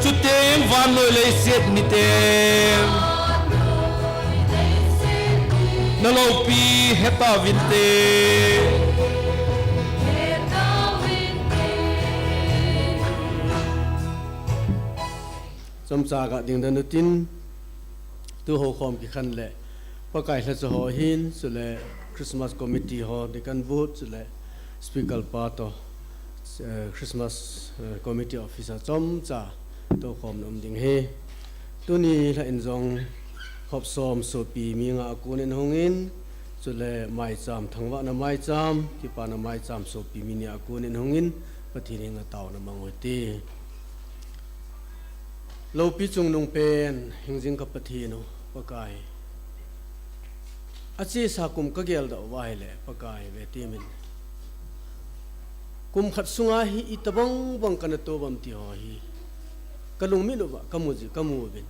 Chuteng vannoi leiset mite. Na loupi heta vinte. Chomcha ga ding dan utin, tu houkhom kikhen le, Pakai lhacha ho hin, chule Christmas committee ho, deacon board, chule speaker pa to, eh, Christmas, eh, committee officer chomcha, tu khom na um ding hi. Tuni lha in jong, hop som sopi mi nga a kunin hungin, chule maicham, thangvahna maicham, kipana maicham sopi mi ni a kunin hungin, Pathen henga taona mang u hite. Loupi chungnung pen, hingjing ka Pathen u, Pakai. Achesa kum ka geldoh uva ahile, Pakai ve temin. Kum khat sunga hi itobang bang kana to uvem ti ho hi. Ka lungmit uva, ka mu ji, ka mu uvin.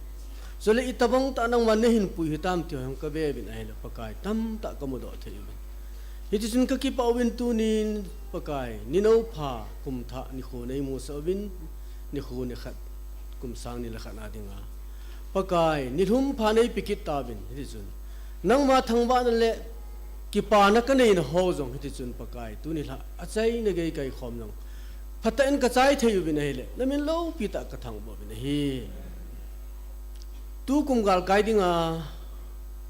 Chule itobang tah nangman nei hinpui hitam ti ho hi ka ve uvin ahile, Pakai, tamtah ka mudoh thei uvin. Hitichun ka kipah uvin tunin, Pakai, ninou pha, kum thah, nikho nei musah uvin, nikho ni khat, kum sang ni le khat na dinga. Pakai, nilhum pha nei pe kit tauvin, hitichun. Nangma thangvahna le kipana ka neina ho jong, hitichun Pakai, tuni lha, achaina gei kai khom jong. Phatah in ka chai thei uvin ahile, na min loupi tah ka thangvah uvin ahi. Tu kum galkai dinga,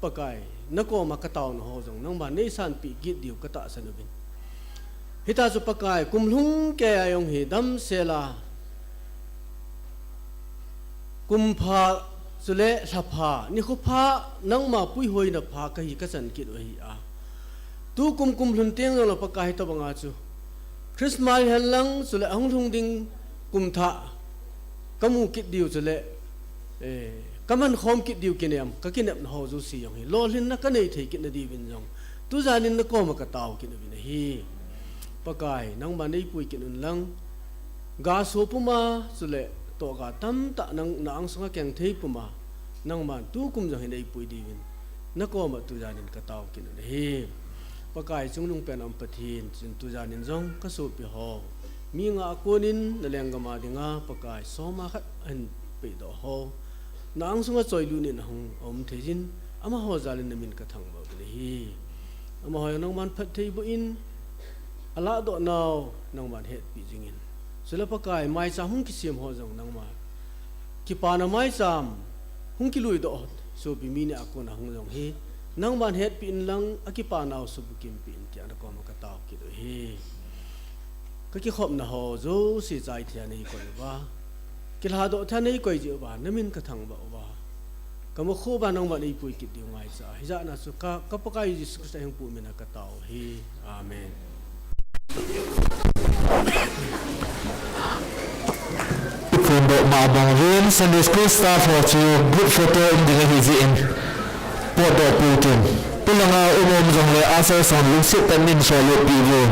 Pakai, na koma ka taona ho jong, nangma nei sanpeh kit diu ka tahsan uvin. Hita chu Pakai, kum lhung keiya jong hi damsel a, kum pha, chule lha pha, nikho pha, nangma puihoina pha ka hi ka chan kit u ahi a. Tu kum kum lhun teng jong le Pakai hitobanga chu. Christmas hen lang, chule ahung lhung ding kum thah, ka mu kit diu chule, eh, ka man khom kit diu kinem, ka kinepna ho jouse jong hi. Lolhinna ka nei thei kit na diuvin jong. Tujanin na koma ka tao kit uvin ahi. Pakai, nangma nei pui kit un lang. Ga so puma, chule toh ga tamtah nang na angsunga keng thei puma. Nangman tu kum jong hi nei pui diuvin. Na koma tujanin ka tao kit un ahi. Pakai chungnung pen a um Pathen, chun tujanin jong ka sopi ho. Mi nga a konin na lenggam a dinga Pakai soma khat ahin pehdoh ho. Na angsunga choilut in ahung um thei jin, amaho jalin na min ka thangvah uvin ahi. Amaho jong nangman phatthei boh in, alahdoh nau nangman hetpi jingin. Chule Pakai maicham hung kisem ho jong nangma. Kipana maicham hung kiluidoh sopi mi ni a kona hung jong hi. Nangman hetpi in lang akipa nau subukim peh in tia na koma ka tao kit u ahi. Ka kikhopna ho jouse chai thei a nei koi uva. Kilhadoh thei a nei koi jeh uva, na min ka thangvah uva. Ka mukhu uva nangman nei pui kit diu ngaicha. Hijeh a chu ka, ka Pakai Jesu Christa hung pu mina ka tao u ahi. Amen. Tun doh ma bang uvin, Sunday School staff ho chu group photo um ding ahi jeh in potdoh pou tin. Polanga um um jongle usher hon lungset tah in solut peh uvo.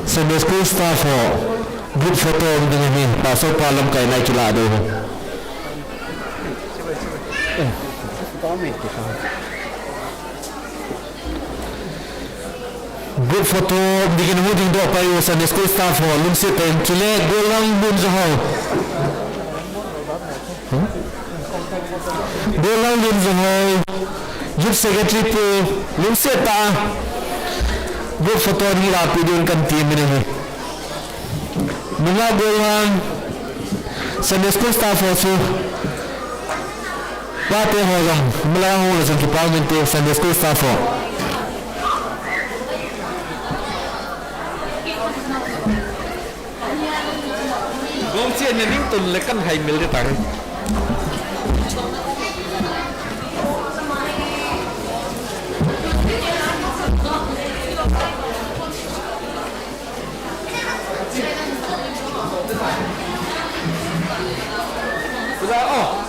Sunday School staff ho group photo um ding ahi, pastor pa lamkai nai kilah diu. Group photo dingin hung dingdoh pai u Sunday School staff ho, lungset tah in, chule Golhang Lunjahoi. Golhang Lunjahoi, Youth Secretary pu, lungset tah a group photo ding lah peh ding kan ti min ahi. Nungah Golhang, Sunday School staff ho chu, pate ho jong, mala ho la jong kipa um inte Sunday School staff ho. Gong chen na ning tun le kan hai mil de tang. Kuda, oh.